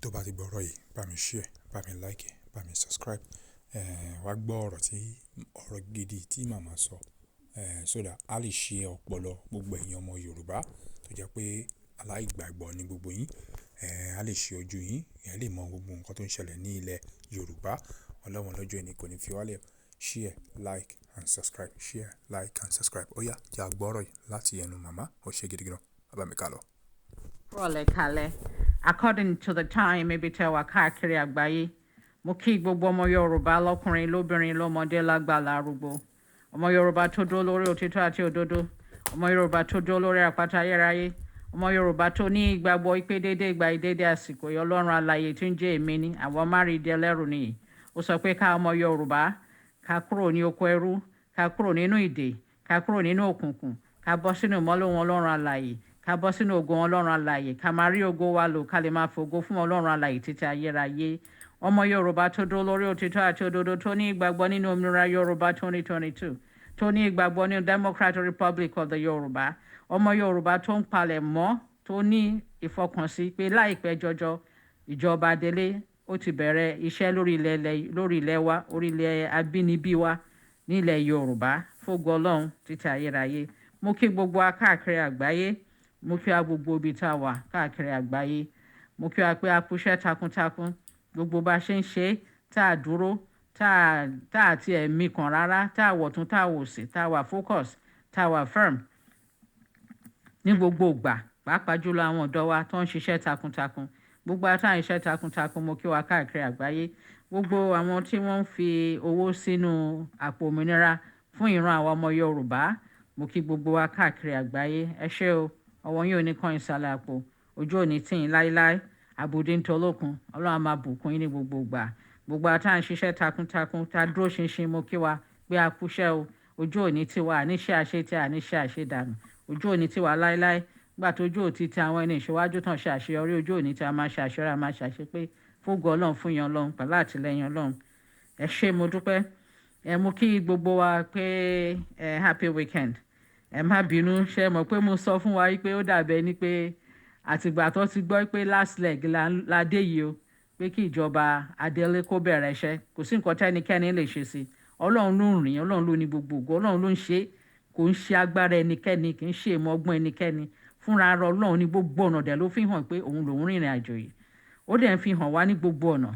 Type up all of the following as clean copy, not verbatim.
Tó bá ti gbọ́ ọ̀rọ̀ yìí, bá mi share, bá mi like, bá mi subscribe. Wá gbọ́ ọ̀rọ̀ tí, ọ̀rọ̀ gidi tí màmá sọ, so that a lè ṣe ọpọlọ gbogbo ẹ̀yin ọmọ Yorùbá tó jẹ́ pé aláìgbàgbọ́ ní gbogbo yín. A lè ṣe ojú yín, ẹ lè mọ gbogbo nǹkan tó ń ṣẹlẹ̀ ní ilẹ̀ Yorùbá. Ọlọ́run lọ́jọ́ ẹni kò ní fi wá lẹ̀. Share, like and subscribe. Share, like and subscribe. Ó yá, jẹ́ a gbọ́ ọ̀rọ̀ yìí láti ẹnu màmá. Ó ṣe gidi gan. Bá mi ká lọ. Rọ̀lẹ́ kalẹ̀, according to the time ibi tẹ́ wà káàkiri àgbáyé. Mo kí gbogbo ọmọ Yorùbá, lọ́kùnrin, lóbìnrin, lọ́mọdé, lágbà, lárúgbó. Ọmọ Yorùbá tó dúró lórí òtítọ́ àti òdodo, ọmọ Yorùbá tó dúró lórí àpáta ayérayé, ọmọ Yorùbá tó ní ìgbàgbọ́ ìpè déédéé ìgbà ìdédé àsìkò yìí, Ọlọ́run alààyè tí ń jẹ́ èmi ni àwọn márìndí ẹlẹ́rù nìyí. Ó sọ pé ká ọmọ Yorùbá ká kúrò ní oko ẹrú, ká kúrò nínú ìdè, ká kúrò nínú òkùnkùn, ká bọ́ sínú ìmọ́lẹ̀ wọn Ọlọ́run alààyè, ká bọ́ sínú ògo Ọlọ́run alààyè, ká máa rí ògo wa lò, ká lè máa fògo fún Ọlọ́run alààyè títí ayérayé. Ọmọ Yorùbá tó dúró lórí òtítọ́ àti òdodo, tó ní ìgbàgbọ́ nínú òmìnira Yorùbá 2022, tó ní ìgbàgbọ́ nínú Democratic Republic of the Yorùbá, ọmọ Yorùbá tó ń palẹ̀ mọ́, tó ní ìfọkànsí pé láìpẹ́ jọjọ ìjọba délé ó ti bẹ̀rẹ̀ iṣẹ́ lórí ilẹ̀ wa, orí ilẹ̀ abínibí wa nílẹ̀ Yorùbá, fógo Ọlọ́run títí ayérayé. Mo kí gbogbo wa káàkiri àgbáyé. Mo kí wa gbogbo ibi tá a wà káàkiri àgbáyé. Mo kí wa pé a kúṣẹ́ takuntakun, gbogbo bá a ṣe ń ṣe, tá a dúró, tá a tiẹ̀ mí kan rárá, tá a wọ̀tún, tá a wòsì, tá a wà focus, tá a wà firm ní gbogbo ìgbà, pàápàá jùlọ àwọn ọ̀dọ́ wa tó ń ṣiṣẹ́ takuntakun. Gbogbo àtàwọn iṣẹ́ takuntakun, mo kí wa káàkiri àgbáyé. Gbogbo àwọn tí wọ́n ń fi owó sínú àpò òmìnira fún ìran àwọn ọmọ Yorùbá, mo kí gbogbo wa káàkiri àgbáyé. Ẹ ṣé o. Ọwọ́ yín ò ní kan ìsàlẹ̀ àpò, ojú ò ní tì yín láéláé. Àbùdí ń tolókun, Ọlọ́run á máa bùkún yín ní gbogbo ìgbà. Gbogbo àtàwọn ṣiṣẹ́ takuntakun, tá a dúró ṣinṣin, mo kí wa pé a kúṣẹ́ o. Ojú ò ní tiwa, àníṣe àṣetì, àníṣe àṣedànù. Ojú ò ní tiwa láéláé. Nígbà tó ojú ò ti ti àwọn ẹni ìṣíwájú tán ṣe àṣeyọrí, ojú ò ní tí a máa ṣe àṣeyọrí, a máa ṣàṣepé fógo Ọlọ́run, fún yan Ọlọ́run pẹ̀lú àtìlẹ́yìn Ọlọ́run. Ẹ ṣé, mo dúpẹ́. Ẹ mú kí gbogbo wa pé ẹ happy weekend. Ẹ má bínú, ṣe mọ̀ pé mo sọ fún wa pé ó dàbẹ̀ ni pé àtìgbà tó ti gbọ́ pé last leg la dé yìí o, pé kí ìjọba Adélé kó bẹ̀rẹ̀ iṣẹ́, kò sí nǹkan tẹ́nikẹ́ni lè ṣe sí. Ọlọ́run ló ń rìn, Ọlọ́run ló ní gbogbo ògo, Ọlọ́run ló ń ṣe. Kò ń ṣe agbára ẹnikẹ́ni, kì í ṣe ìmọ̀ ọgbọ́n ẹnikẹ́ni. Fúnra ara Ọlọ́run ní gbogbo ọ̀nà dẹ̀ ló fi hàn pé òun lòún rìnrìn àjò yìí. Ó dẹ̀ ń fi hàn wá ní gbogbo ọ̀nà.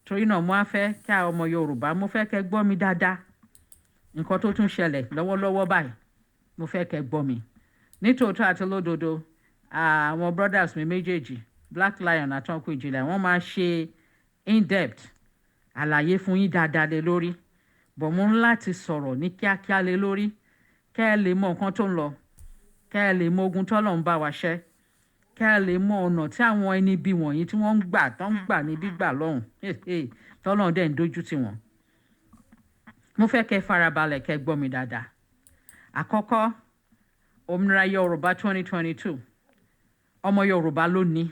Torí náà, mo á fẹ́ kí àwọn ọmọ Yorùbá, mo fẹ́ kẹ́ gbọ́ mi dáadáa. Nǹkan tó tún ṣẹlẹ̀ lọ́wọ́lọ́wọ́ báyìí, mo fẹ́ kẹ́ gbọ́ mi nítòótọ́ àti lódodo. Àwọn brothers mi méjèèjì, Black Lion àti Uncle Ìjìnlẹ̀, wọ́n máa ṣe in-depth àlàyé fún yín dáadáa lé lórí bọ̀. Mo ń láti sọ̀rọ̀ ní kíákíá lé lórí kẹ́ ẹ lè mọ nǹkan tó ń lọ, kẹ́ ẹ lè mọ ogun tọ́lọ̀ ń bá wa ṣẹ́, kẹ́ ẹ lè mọ ọ̀nà tí àwọn ẹni bí wọ̀nyí tí wọ́n ń gbà, tó ń gbà níbí gbà lọ́hùn, tọ́lọ̀ dẹ̀ ń dojú tì wọ́n. Mo fẹ́ kẹ́ farabalẹ̀, kẹ́ gbọ́ mi dáadáa. Àkọ́kọ́, òmìnira Yorùbá 2022, ọmọ Yorùbá ló ní.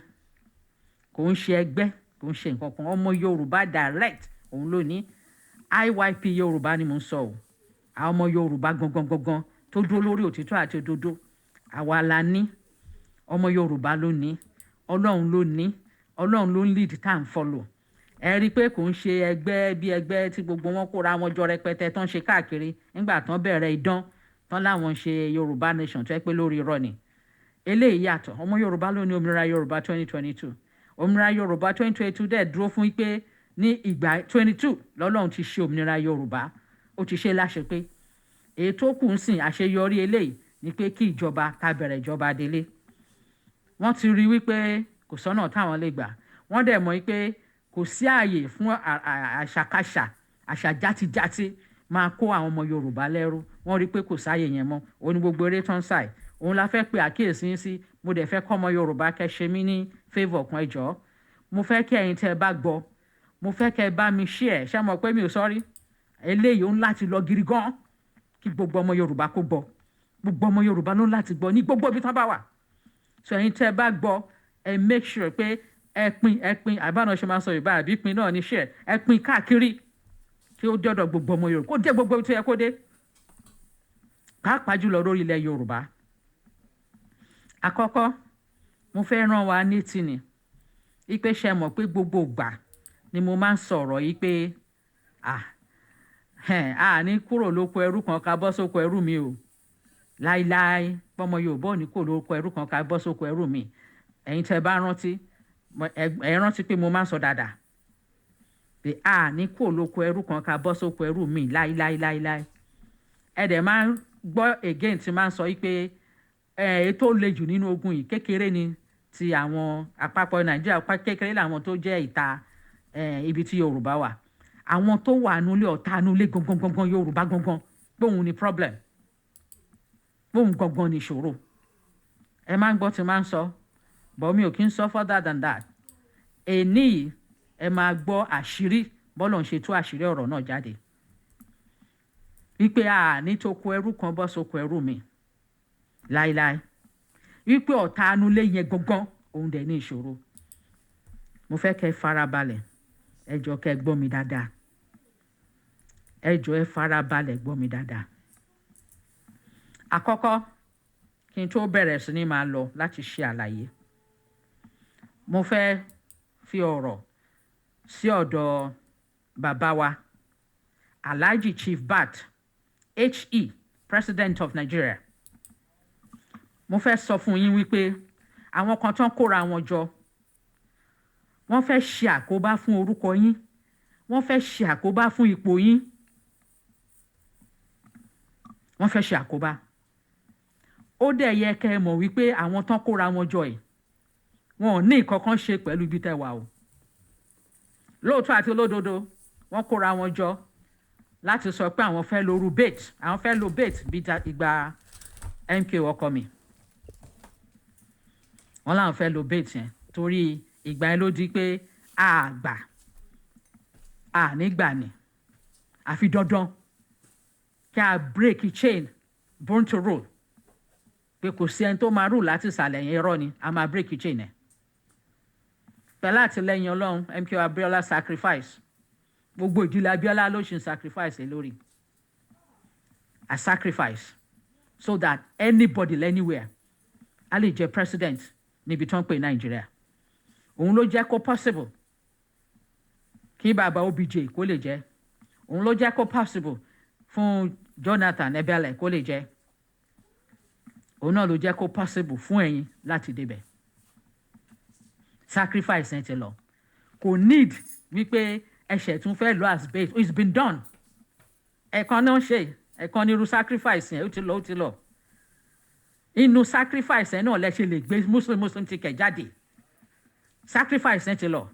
Kò ń ṣe ẹgbẹ́, kò ń ṣe nǹkan kan. Ọmọ Yorùbá direct, òun ló ní. IYP Yorùbá ni mò ń sọ o. Àwọn ọmọ Yorùbá gangan gangan tó dúró lórí òtítọ́ àti òdodo, àwa la ní. Ọmọ Yorùbá ló ní. Ọlọ́run ló ní. Ọlọ́run ló ń lead tá à ń follow. Ẹ rí i pé kò ń ṣe ẹgbẹ́ bí ẹgbẹ́ tí gbogbo wọn kóra wọn jọ rẹpẹtẹ tán ṣe káàkiri nígbà tán bẹ̀rẹ̀ idán tán láwọn ṣe Yorùbá Nation, tó yẹ pé lórí irọ́ ni. Eléyìí yàtọ̀. Ọmọ Yorùbá ló ní òmìnira Yorùbá 2022. Òmìnira Yorùbá 2022 dẹ̀ dúró fún pé ní ìgbà 22 lọ́lọ́run ti ṣe òmìnira Yorùbá, ó ti ṣe láṣẹ pé èyí tó kù ń sìn, àṣeyọrí eléyìí ni pé kí ìjọba ká bẹ̀rẹ̀ ìjọba délé. Wọ́n ti rí wípé kò sọ́nà táwọn lè gbà. Wọ́n dẹ̀ mọ̀ wípé kò sí ààyè fún àṣàkáṣà, àṣà játijáti máa kó àwọn ọmọ Yorùbá lẹ́rú. Wọ́n rí pé kò sáàyè yẹn mọ́. Òun ni gbogbo eré tó ń sàì, òun la fẹ́ pe àkíyèsí yín sí. Mo dẹ̀ fẹ́ kọ́ ọmọ Yorùbá kẹ́ ṣe mí ní favour kan. Ẹ jọ̀ọ́, mo fẹ́ kí ẹ̀yin tẹ́ ẹ bá gbọ́, mo fẹ́ kẹ́ ẹ bá mi share. Ṣé mọ̀ pé mi ò sọ́rí eléyìí, ó ń láti lọ gidi gan, kí gbogbo ọmọ Yorùbá kó gbọ́. Gbogbo ọmọ Yorùbá ló ń láti gbọ́ ní gbogbo ibi tán bá wà. So ẹ̀yin tẹ́ ẹ bá gbọ́, ẹ make sure pé ẹ pín, ẹ pín. Àbáná ṣe máa ń sọ Yorùbá àbí pín náà ní share. Ẹ pín káàkiri kí ó dọ́dọ̀ gbogbo ọmọ Yorùbá, kó dé gbogbo ibi tó yẹ kó dé, pàápàá jùlọ lórí ilẹ̀ Yorùbá. Àkọ́kọ́, mo fẹ́ rán wa létí ni Ipe ṣe mọ̀ pé gbogbo ìgbà ni mo máa ń sọ̀rọ̀ yìí pé à ní kúrò lóko ẹrú kan ká bọ́ sóko ẹrú mi o, láíláí. Pọ́mọ Yorùbá ò ní kúrò lóko ẹrú kan ká bọ́ sóko ẹrú mi. Ẹ̀yin tẹ́ bá rántí, ẹ rántí pé mo máa ń sọ dáadáa pé a ní kúrò lóko ẹrú kan ká bọ́ sóko ẹrú mi láíláí láíláí. Ẹ dẹ̀ máa ń gbọ́ again tí máa ń sọ yìí pé ẹ tó le jù nínú ogun yìí, kékeré ni ti àwọn àpapọ̀ Nàìjíríà, kékeré làwọn tó jẹ́ ìta ibi tí Yorùbá wà. Àwọn tó wà nulẹ̀, ọ̀tá nulẹ̀ gangan gangan, Yorùbá gangan, gbóhùn ni problem, gbóhùn gangan ni ìṣòro. Ẹ máa ń gbọ́ tí máa ń sọ, but mi ò kí ń sọ further than that. Èní yìí, ẹ máa gbọ́ àṣírí bọ́lọ̀ ń ṣe tú àṣírí ọ̀rọ̀ náà jáde wípé a ní tó kó ẹrú kan bọ́ sóko ẹrú mi láíláí, wípé ọ̀tá anulé yẹn gangan, òun dẹ̀ ní ìṣòro. Mo fẹ́ kẹ́ ẹ farabalẹ̀, ẹ jọ̀ọ́, kẹ́ ẹ gbọ́ mi dáadáa. Ẹ jọ̀ọ́, ẹ farabalẹ̀ gbọ́ mi dáadáa. Àkọ́kọ́, kí n tó bẹ̀rẹ̀ sí ní máa lọ láti ṣe àlàyé, mo fẹ́ fi ọ̀rọ̀ sí ọ̀dọ̀ bàbá wa, Alhaji Chief Bat He, President of Nigeria. Mo fẹ́ sọ fún yín wípé àwọn kan tán kóra wọn jọ, wọ́n fẹ́ ṣe àkóbá fún orúkọ yín, wọ́n fẹ́ ṣe àkóbá fún ipò yín, wọ́n fẹ́ ṣe àkóbá. Ó dẹ̀ yẹ kẹ́ ẹ mọ̀ wípé àwọn tán kóra wọn jọ yìí, wọn ò ní nǹkan kan ṣe pẹ̀lú ibi tẹ́ wà o. Lóòótọ́ àti olódodo, wọ́n kóra wọn jọ láti sọ pé àwọn fẹ́ lo bait, àwọn fẹ́ lo bait bíi ìgbà MK ọkọ mi. Wọ́n láwọn fẹ́ lo bait yẹn torí ìgbà yẹn ló di pé àgbà ànígbà ni àfi dandan kí a break chain, born to rule, pé kò sí ẹni tó máa rule láti ìsàlẹ̀ yẹn. Irọ́ ni, a máa break chain ẹ̀. Pẹ̀lú àtìlẹ́yìn Ọlọ́run, MK Abiola sacrifice, gbogbo ìdílé Abiola ló ṣe sacrifice lé lórí a sacrifice so that anybody anywhere a lè jẹ president níbi tó ń pè Nàìjíríà. Òun ló jẹ́ kó possible kí bàbá OBJ kó lè jẹ́. Òun ló jẹ́ kó possible fún Jonathan Ebele kó lè jẹ́. Òun náà ló jẹ́ kó possible fún ẹ̀yin láti débẹ̀. Sacrifice ẹ̀ ti lọ, kò need wípé ẹ̀ṣẹ̀ tún fẹ́ lọ as bait. It's been done. Ẹ̀kan náà ṣe, ẹ̀kan nírú sacrifice yẹn, ó ti lọ, ó ti lọ. Inú sacrifice yẹn náà lẹ ṣe lè gbé Muslim Muslim ticket jáde. Sacrifice yẹn ti lọ.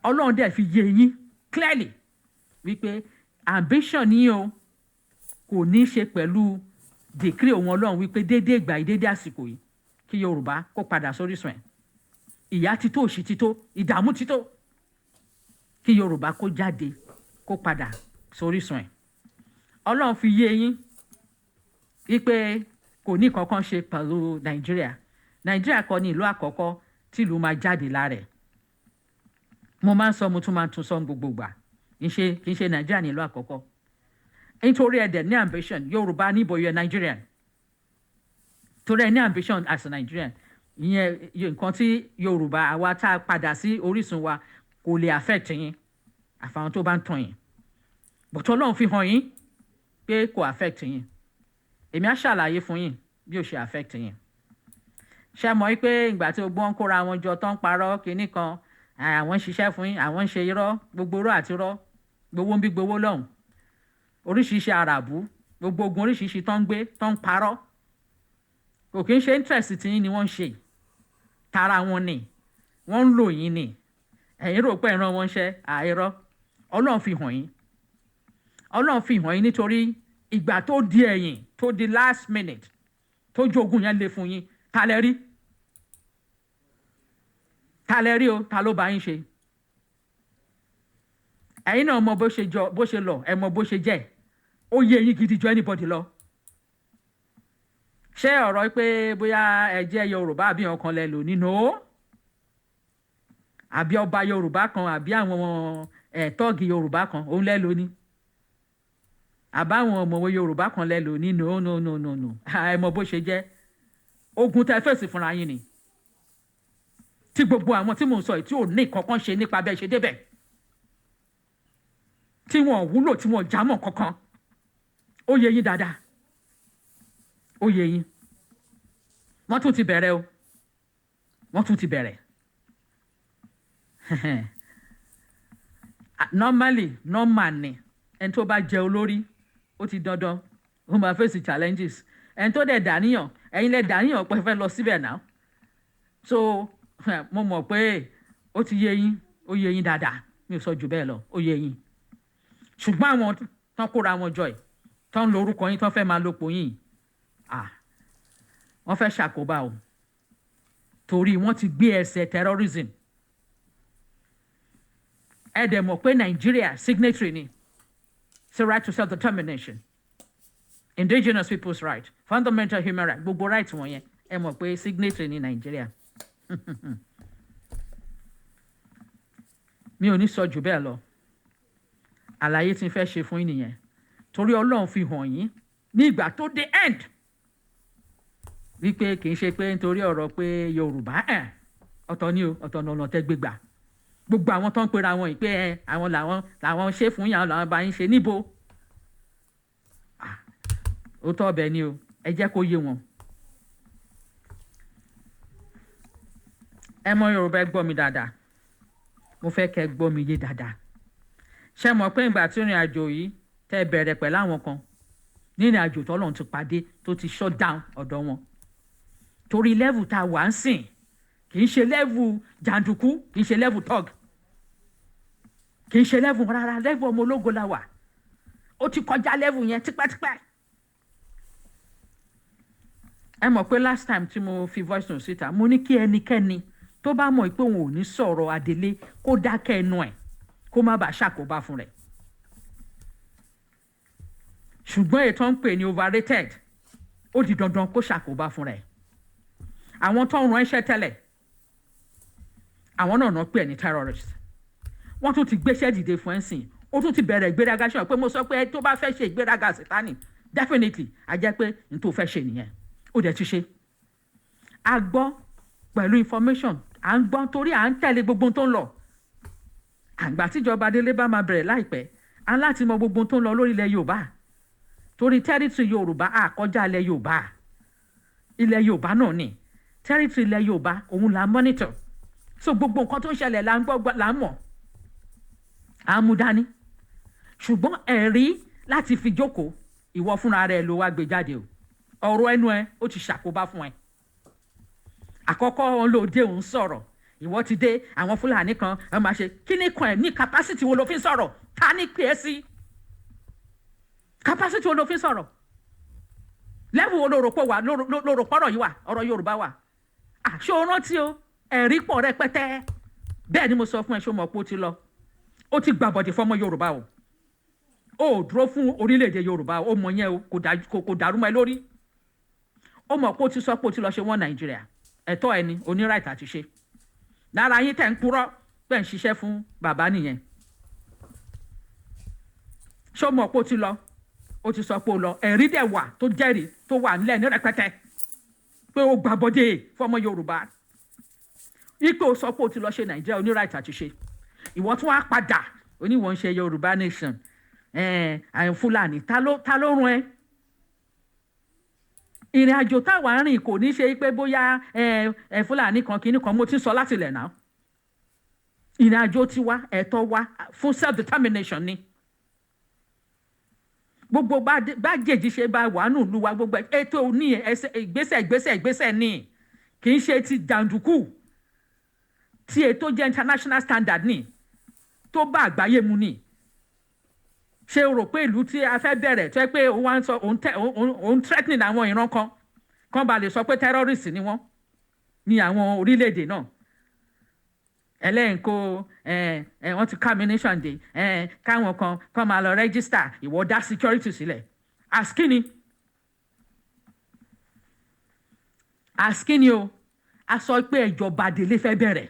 Ọlọ́run dẹ̀ fi yé yín clearly wípé ambition yín o kò ní í ṣe pẹ̀lú decree òun Ọlọ́run, wípé déédéé ìgbà yìí, déédéé àsìkò yìí, kí Yorùbá kó padà sórísun ẹ̀. Ìyà ti tó, òṣì ti tó, ìdààmú ti tó, kí Yorùbá kó jáde, kó padà sórísun ẹ̀. Ọlọ́run fi yé yín wípé kò ní kankan ṣe pẹ̀lú Nàìjíríà. Nàìjíríà kọ́ ní ìlú àkọ́kọ́ tí ìlú máa jáde lára ẹ̀. Mo máa ń sọ, mo tún máa ń tún sọ gbogbo gbà, kì í ṣe Nàìjíríà ní ìlú àkọ́kọ́. Nítorí ẹ̀ dẹ̀ ní ambition Yorùbá níbo, you are Nigerian, torí ẹ̀ ní ambition as a Nigerian. Ìyẹn nǹkan tí Yorùbá àwa tá a padà sí orísun wa kò lè affect yín, àfàwọn tó bá ń tàn yín. But Ọlọ́run fi hàn yín pé kò affect yín. Èmi á ṣàlàyé fún yín bí ó ṣe affect yín. Ṣe mọ̀ pé ìgbà tí gbogbo wọn kóra wọn jọ tó ń parọ́ kinní kan, àwọn ń ṣiṣẹ́ fún yín, àwọn ń ṣe irọ́, gbogbo irọ́ àti irọ́, gbowó ń bí gbowó lọ́hùn, oríṣiríṣi àràbù, gbogbo ogun oríṣiríṣi tó ń gbé, tó ń parọ́, kò kí ń ṣe interest tí yín ni wọ́n ń ṣe, tara wọn ni wọ́n ń lò yín ni. Ẹ̀yin rò pé ìran wọn ṣẹ́ àìrọ́. Ọlọ́run fi hàn yín, Ọlọ́run fi hàn yín, nítorí ìgbà tó di ẹ̀yìn, tó di last minute, tó jogun yẹn lé fún yín, ta lẹ rí? Ta lẹ rí o? Ta ló bá yín ṣe? Ẹ̀yin náà mọ bó ṣe jọ, bó ṣe lọ, ẹ mọ bó ṣe jẹ́. Ó yé yín gidi ju anybody lọ. Ṣé ọ̀rọ̀ pé bóyá ẹ jẹ́ Yorùbá àbí ọ̀kan lẹ lò nínú àbí ọba Yorùbá kan àbí àwọn tọ́ọ̀gì Yorùbá kan òun lẹ lò ní, àbáwọn ọ̀mọ̀wé Yorùbá kan lẹ lò ní? No, no, no, no, no. Ẹ mọ bó ṣe jẹ́. Ogun tẹ fèsì fúnra yín ni. Tí gbogbo àwọn tí mò ń sọ yìí tí ò ní kankan ṣe nípa bẹ́ẹ̀ ṣe débẹ̀, tí wọn ò wúlò, tí wọn ò jámọ́ kankan. Ó yé yín dáadáa, ó yé yín. Wọ́n tún ti bẹ̀rẹ̀ o, wọ́n tún ti bẹ̀rẹ̀. Normally, normal ni, ẹni tó bá jẹ olórí, ó ti dandan ó máa face challenges. Ẹni tó dẹ̀ dàníyàn, ẹ̀yin lẹ dàníyàn pé fẹ́ lọ síbẹ̀ náà. So mo mọ̀ pé ó ti yé yín, ó yé yín dáadáa. Mi ò sọ jù bẹ́ẹ̀ lọ, ó yé yín. Ṣùgbọ́n àwọn tán kóra wọn jọ ẹ̀, tán ń lo orúkọ yín, tán fẹ́ máa lopò yín, ah, wọ́n fẹ́ ṣàkóbá o, torí wọ́n ti gbé ẹsẹ̀ terrorism. Ẹ dẹ̀ mọ̀ pé Nàìjíríà signatory ni sí right to self-determination, indigenous people's right, fundamental human right, gbogbo right wọ̀nyẹn. Ẹ mọ̀ pé signatory ní Nàìjíríà. Mi ò ní sọ jù bẹ́ẹ̀ lọ. Àlàyé tí n fẹ́ ṣe fún yín nìyẹn, torí Ọlọ́run fi hàn yín ní ìgbà tó dé end wípé kì í ṣe pé nítorí ọ̀rọ̀ pé Yorùbá ẹ̀ ọ̀tọ̀ ni o, ọ̀tọ̀ ní ọ̀nà tẹ́ gbégbà. Gbogbo àwọn tó ń pera wọn yìí pé ẹ àwọn làwọn ṣe fún yín, àwọn làwọn bá yín ṣe níbo. Ó tọ́ ọbẹ̀ ni o, ẹ jẹ́ kó yé wọn. Ẹ mọ Yorùbá, ẹ gbọ́ mi dáadáa. Mo fẹ́ kẹ́ gbọ́ mi yé dáadáa. Ṣé mọ̀ pé ìgbà tí ìrìn àjò yìí tẹ́ bẹ̀rẹ̀ pẹ̀lú àwọn kan ní ìrìn àjò tọ́lọ́run ti pàdé, tó ti shut down ọ̀dọ̀ wọn, torí level tá a wà ń sìn kì í ṣe level jàǹdùkú, kì í ṣe level thug, kì í ṣe level rárá. Level ọmọ ológo la wà. Ó ti kọjá level yẹn tipẹ́tipẹ́. Ẹ mọ̀ pé last time tí mo fi voice note síta, mo ní kí ẹnikẹ́ni tó bá mọ̀ pé òun ò ní sọ̀rọ̀ Adelé, kó dákẹ́ ẹnu ẹ̀, kó má bàa ṣàkóbá fún rẹ̀. Ṣùgbọ́n ètò ń pè ní overrated, ó di dandan kó ṣàkóbá fún rẹ̀. Àwọn tó ń ran iṣẹ́ tẹ́lẹ̀, àwọn náà pè ní terrorist. Wọ́n tún ti gbéṣẹ́ dìde fún ẹ̀sìn, ó tún ti bẹ̀rẹ̀ ìgbéraga. Ṣe pé mo sọ pé tó bá fẹ́ ṣe ìgbéraga sítánì, definitely a jẹ́ pé n tó fẹ́ ṣe nìyẹn, ó dẹ̀ ti ṣe. A gbọ́ pẹ̀lú information à ń gbọ́, torí à ń tẹ̀lé gbogbo ohun tó ń lọ. Àgbà tíjọba délé bá máa bẹ̀rẹ̀ láìpẹ́, à ń láti mọ gbogbo ohun tó ń lọ lórí ilẹ̀ Yorùbá, torí territory Yorùbá, àkọjá ilẹ̀ Yorùbá, ilẹ̀ Yorùbá náà ni territory ilẹ̀ Yorùbá, òun là ń monitor. So gbogbo nǹkan tó ń ṣẹlẹ̀ là ń gbọ́, là ń mọ̀, à ń mú dání. Ṣùgbọ́n ẹ̀rí láti fi jókòó, ìwọ fúnra rẹ ló wá gbé jáde o. Ọ̀rọ̀ ẹnu ẹ, ó ti ṣàkóbá fún ẹ. Àkọ́kọ́, òun ló dé, òun sọ̀rọ̀. Ìwọ ti dé, àwọn Fúlàní kan ẹ máa ṣe kíní kan. Ẹ ní capacity wo ló fi ń sọ̀rọ̀? Ta ní pè é sí? Capacity wo ló fi ń sọ̀rọ̀? Level wo ló rò pọ̀ wà, ló rò pọ̀rọ̀ yìí wà, ọ̀rọ̀ Yorùbá wà? Ṣé o rántí o? Ẹ̀rí pọ̀ rẹpẹtẹ. Bẹ́ẹ̀ ni mo sọ fún ẹ. Ṣé o mọ̀ pé ó ti lọ, ó ti gbàbọ̀dì fọmọ Yorùbá o? Ó dúró fún orílẹ̀-èdè Yorùbá, ó mọ̀ yẹn o. Kò dàrú mọ́ ẹ lórí. Ó mọ̀ pé ó ti sọ pé ó ti lọ ṣe wọ́n Nàìjíríà. Ẹ̀tọ́ ẹni oní right àti ṣe. Lára yín tẹ̀ ń purọ́ pé ń ṣiṣẹ́ fún bàbá nìyẹn. Ṣé o mọ̀ pé ó ti lọ, ó ti sọ pé ó lọ? Ẹ̀rí dẹ̀ wà tó jẹ́rìí, tó wà nílẹ̀ ní rẹpẹtẹ, pé ó gbàbọ̀dé fọmọ Yorùbá, ipò sọ pé ó ti lọ ṣe Nàìjíríà, oní right àti ṣe. Ìwọ tún wá padà, oníwọ̀n ń ṣe Yorùbá nation. Ẹ̀ẹ́n, Fúlàní, ta ló rún ẹ? Ìrìn àjò táwa ń rìn kò ní ṣe pé bóyá ẹ Fúlàní kan kìíní kan. Mo ti sọ láti ilẹ̀ náà, ìrìn àjò tiwa, ẹ̀tọ́ wa fún self determination ni. Gbogbo bá jèjì ṣe bá wà nù lù wa, gbogbo ètò ní ẹsẹ̀ ìgbésẹ̀ ìgbésẹ̀ ìgbésẹ̀ ní, kì í ṣe ti jàǹdùkú. Tí ètò jẹ́ international standard ní, tó bá àgbáyé mu ní. Ṣé o rò pé ìlú tí a fẹ́ bẹ̀rẹ̀, tó yẹ pé òun wá ń sọ òun tẹ òun threatening àwọn ìran kan kan bá lè sọ pé terrorist ni wọ́n ní àwọn orílẹ̀-èdè náà, ẹlẹ́yìn kó ẹ ẹ wọ́n ti ammunition dé ẹ, káwọn kan kọ́ máa lọ register? Ìwọ dá security sílẹ̀ àskíni àskíni o. A sọ pé ìjọba délé fẹ́ bẹ̀rẹ̀,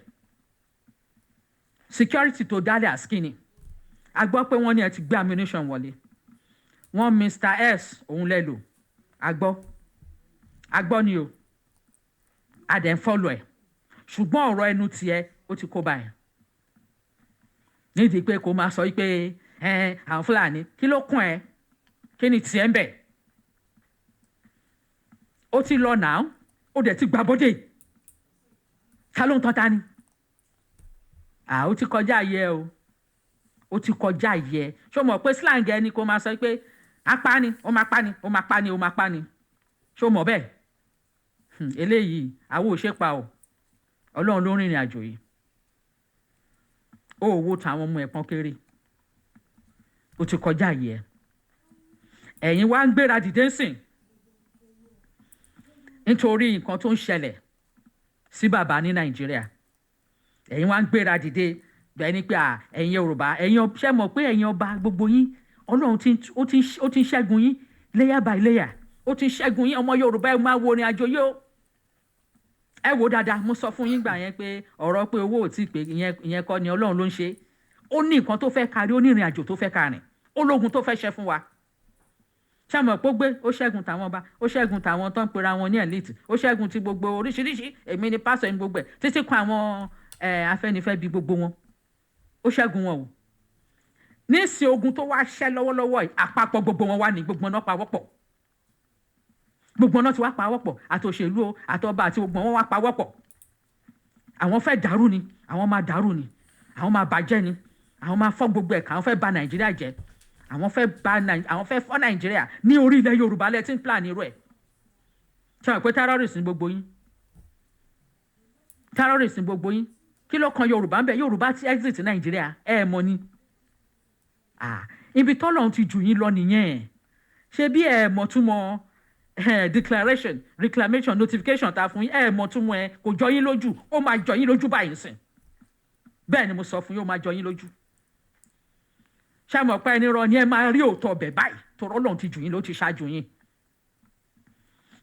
security tó dálẹ̀ àskíni. A gbọ́ pé wọ́n ní ẹ ti gbé ammunition wọlé. Wọ́n Mr S òun lẹ lò. A gbọ́, a gbọ́ ni o, a dẹ̀ ń follow ẹ̀. Ṣùgbọ́n ọ̀rọ̀ ẹnu tiẹ̀, ó ti kó báyìí nídìí pé kó máa sọ pé ẹ àwọn Fúlàní, kí ló kún ẹ? Kí ni tiẹ̀ ń bẹ̀? Ó ti lọ náà, ó dẹ̀ ti gbà bọ́dẹ̀. Ta ló ń tán ta ni? À, ó ti kọjá yẹ o, ó ti kọjá yẹ. Ṣé o mọ̀ pé slang ẹni kó máa sọ pé apá ni, ó máa pa ni, ó máa pa ni, ó máa pa ni? Ṣé o mọ̀ bẹ́ẹ̀? Eléyìí àwọn ò ṣe pa o. Ọlọ́run ló rìnrìn àjò yìí. Ó wo tàwọn ọmọ ẹ̀pọ́n kéré, ó ti kọjá yẹ. Ẹ̀yin wá ń gbéra dìde sìn nítorí nǹkan tó ń ṣẹlẹ̀ sí bàbá ní Nàìjíríà. Ẹ̀yin wá ń gbéra dìde bẹ́ẹ̀ ni pé à, ẹ̀yin Yorùbá, ẹ̀yin ṣe mọ̀ pé ẹ̀yin ọba gbogbo yín, Ọlọ́run ó ti ń ṣẹ́gun yín layer by layer. Ó ti ń ṣẹ́gun yín. Ọmọ Yorùbá, ẹ máa wo ìrìn àjò yìí o, ẹ wò dáadáa. Mo sọ fún yín gbà yẹn pé ọ̀rọ̀ pé owó ò tí ì pé, ìyẹn kọ́ ni. Ọlọ́run ló ń ṣe. Ó ní nǹkan tó fẹ́ kárí, ó ní ìrìn àjò tó fẹ́ kárìn, ó lógun tó fẹ́ ṣe fún wa. Ṣé àmọ̀ pé ó gbé, ó ṣẹ́gun tàwọn ọba, ó ṣẹ́gun tàwọn tó ń pera wọn ní elite, ó ṣẹ́gun ti gbogbo oríṣiríṣi, èmi ni pásọ̀ ní gbogbo ẹ̀, títí kan àwọn Afẹ́nifẹ́ bí gbogbo wọn, ó ṣẹ́gun wọn o. Nísìn, ogun tó wá ṣẹ́ lọ́wọ́lọ́wọ́ yìí, àpapọ̀ gbogbo wọn wà ní gbogbo wọn náà pawọ́pọ̀. Gbogbo wọn náà ti wá pawọ́pọ̀, àtòṣèlú o, àtọba, àti gbogbo wọn wá pawọ́pọ̀. Àwọn fẹ́ dàrú ni, àwọn máa dàrú ni, àwọn máa bàjẹ́ ni, àwọn máa fọ́ gbogbo ẹ̀ka, àwọn fẹ́ bà Nàìjíríà jẹ́, àwọn fẹ́ fọ́ Nàìjíríà. Ní orí ilẹ̀ Yorùbá lẹ tí ń plan irú ẹ̀. Ṣé àwọn pé terrorist ní gbogbo yín? Terrorist ní gbogbo yín. Kí ló kan Yorùbá ń bẹ? Yorùbá ti exit Nàìjíríà, ẹ mọ̀ ni. Ah, ibi tọ́lọ́run ti jù yín lọ nìyẹn. Ṣé bí ẹ mọ̀ túmọ̀ declaration, reclamation, notification ta fún yín? Ẹ mọ̀ túmọ̀ ẹ, kò jọ yín lójú. Ó máa jọ yín lójú báyìí sìn. Bẹ́ẹ̀ ni mo sọ fún yín, ó máa jọ yín lójú. Ṣé mọ̀ pé ẹni rọ ni? Ẹ máa rí òótọ́ ọbẹ̀ báyìí tọrọ. Ọlọ́run ti jù yín ló ti ṣáájú yín.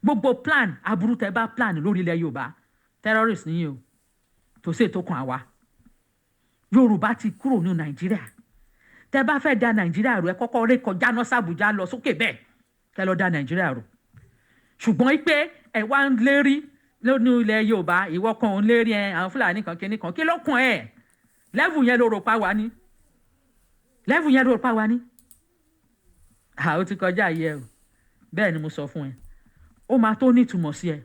Gbogbo plan aburú tẹ bá plan lórí ilẹ̀ Yorùbá, terrorist nìyí o, tó sì tó kan àwa Yorùbá ti kúrò ní Nàìjíríà. Tẹ bá fẹ́ da Nàìjíríà rú, ẹ kọ́kọ́ ré kọjá náà sàbújá lọ sókè bẹ́ẹ̀, kẹ lọ da Nàìjíríà rú. Ṣùgbọ́n pé ẹ wá ń lérí lónìí ilẹ̀ Yorùbá, ìwọ kan ò ń lérí ẹ, àwọn Fúlàní kan, kíní kan, kí ló kàn ẹ? Level yẹn ló rò pa wá ní, level yẹn ló rò pa wá ní. À, ó ti kọjá yẹ o. Bẹ́ẹ̀ ni mo sọ fún ẹ, ó máa tó nítumọ̀ sí ẹ.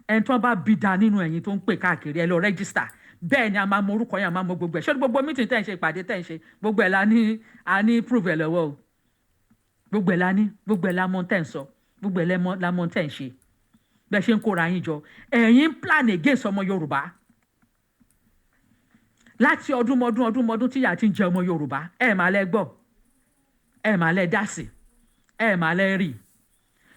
Ẹni tó bá bí da nínú ẹ̀yin tó ń pè káàkiri, ẹ lọ register. Bẹ́ẹ̀ ni, a máa mọ orúkọ yẹn, a máa mọ gbogbo ẹ̀. Ṣé gbogbo meeting tẹ̀ ń ṣe, ìpàdé tẹ̀ ń ṣe, gbogbo ẹ̀ la ní, a ní proof ẹ̀ lọ́wọ́ o. Gbogbo ẹ̀ la ní, gbogbo ẹ̀ la mọ tẹ̀ ń sọ, gbogbo ẹ̀ la mọ tẹ̀ ń ṣe. Bẹ́ẹ̀ ṣe ń kóra yín jọ, ẹ̀yin ń plan against ọmọ Yorùbá láti ọdún mọdún, ọdún mọdún tíyà ti ń jẹ ọmọ Yorùbá. Ẹ̀ máa lẹ gbọ́, ẹ̀ máa lẹ dá sí, ẹ̀ máa lẹ rí.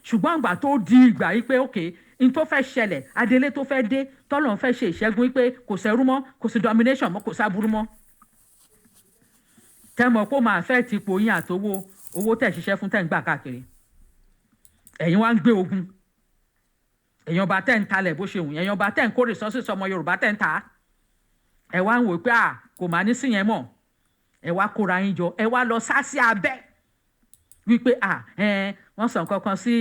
Ṣùgbọ́n ìgbà tó di ìgbà yìí pé ok, n tó fẹ́ ṣẹlẹ̀, adelé tó fẹ́ dé, tọ́lọ̀ ń fẹ́ ṣe ìṣẹ́gun yìí pé kò sẹ́rú mọ́, kò sí domination mọ́, kò sábúrú mọ́, tẹ́ mọ̀ pé ó máa fẹ́ ti ipò yín àtowó owó tẹ̀ ṣiṣẹ́ fún, tẹ̀ ń gbà káàkiri. Ẹ̀yin wá ń gbé ogun. Ẹ̀yin ọba tẹ̀ ń talẹ̀ bó ṣe wù yẹn, ẹ̀yin ọba tẹ̀ ń kó resources ọmọ Yorùbá, tẹ̀ ń ta, ẹ wá ń wò pé à, kò má ní sí yẹn mọ́. Ẹ wá kóra yín jọ, ẹ wá lọ sá sí abẹ́ wípé à ẹ wọ́n sọ nǹkan kan sí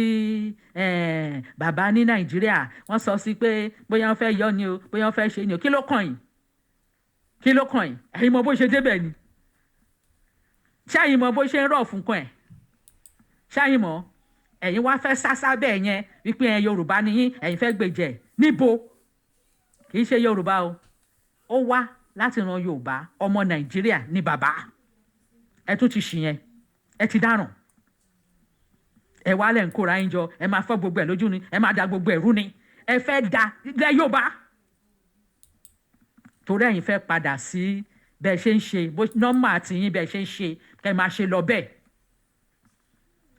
ẹ bàbá ní Nàìjíríà. Wọ́n sọ sí pé bóyá wọ́n fẹ́ yọ ni o, bóyá wọ́n fẹ́ ṣe ni o. Kí ló kàn yín? Kí ló kàn yín? Ẹ̀yin mọ bó ṣe débẹ̀ ni? Ṣé ẹ̀yin mọ bó ṣe ń rọ̀ fún kan ẹ̀? Ṣé ẹ̀yin mọ̀? Ẹ̀yin wá fẹ́ sásá bẹ́ẹ̀ yẹn wípé ẹ Yorùbá ni yín, ẹ̀yin fẹ́ gbèjẹ̀ níbo? Kì í ṣe Yorùbá o. Ó wá láti ran Yorùbá, ọmọ Nàìjíríà ní bàbá. Ẹ tún ti ṣì yẹn, ẹ ti dáràn. Ẹ wá lẹ̀ ń kóra yín jọ, ẹ máa fọ́ gbogbo ẹ̀ lójú ni, ẹ máa da gbogbo ẹ̀rú ni. Ẹ fẹ́ da ilẹ̀ Yorùbá torí ẹ̀yin fẹ́ padà sí bẹ́ẹ̀ ṣe ń ṣe bó normal tiyín, bẹ́ẹ̀ ṣe ń ṣe, kẹ́ máa ṣe lọ bẹ́ẹ̀.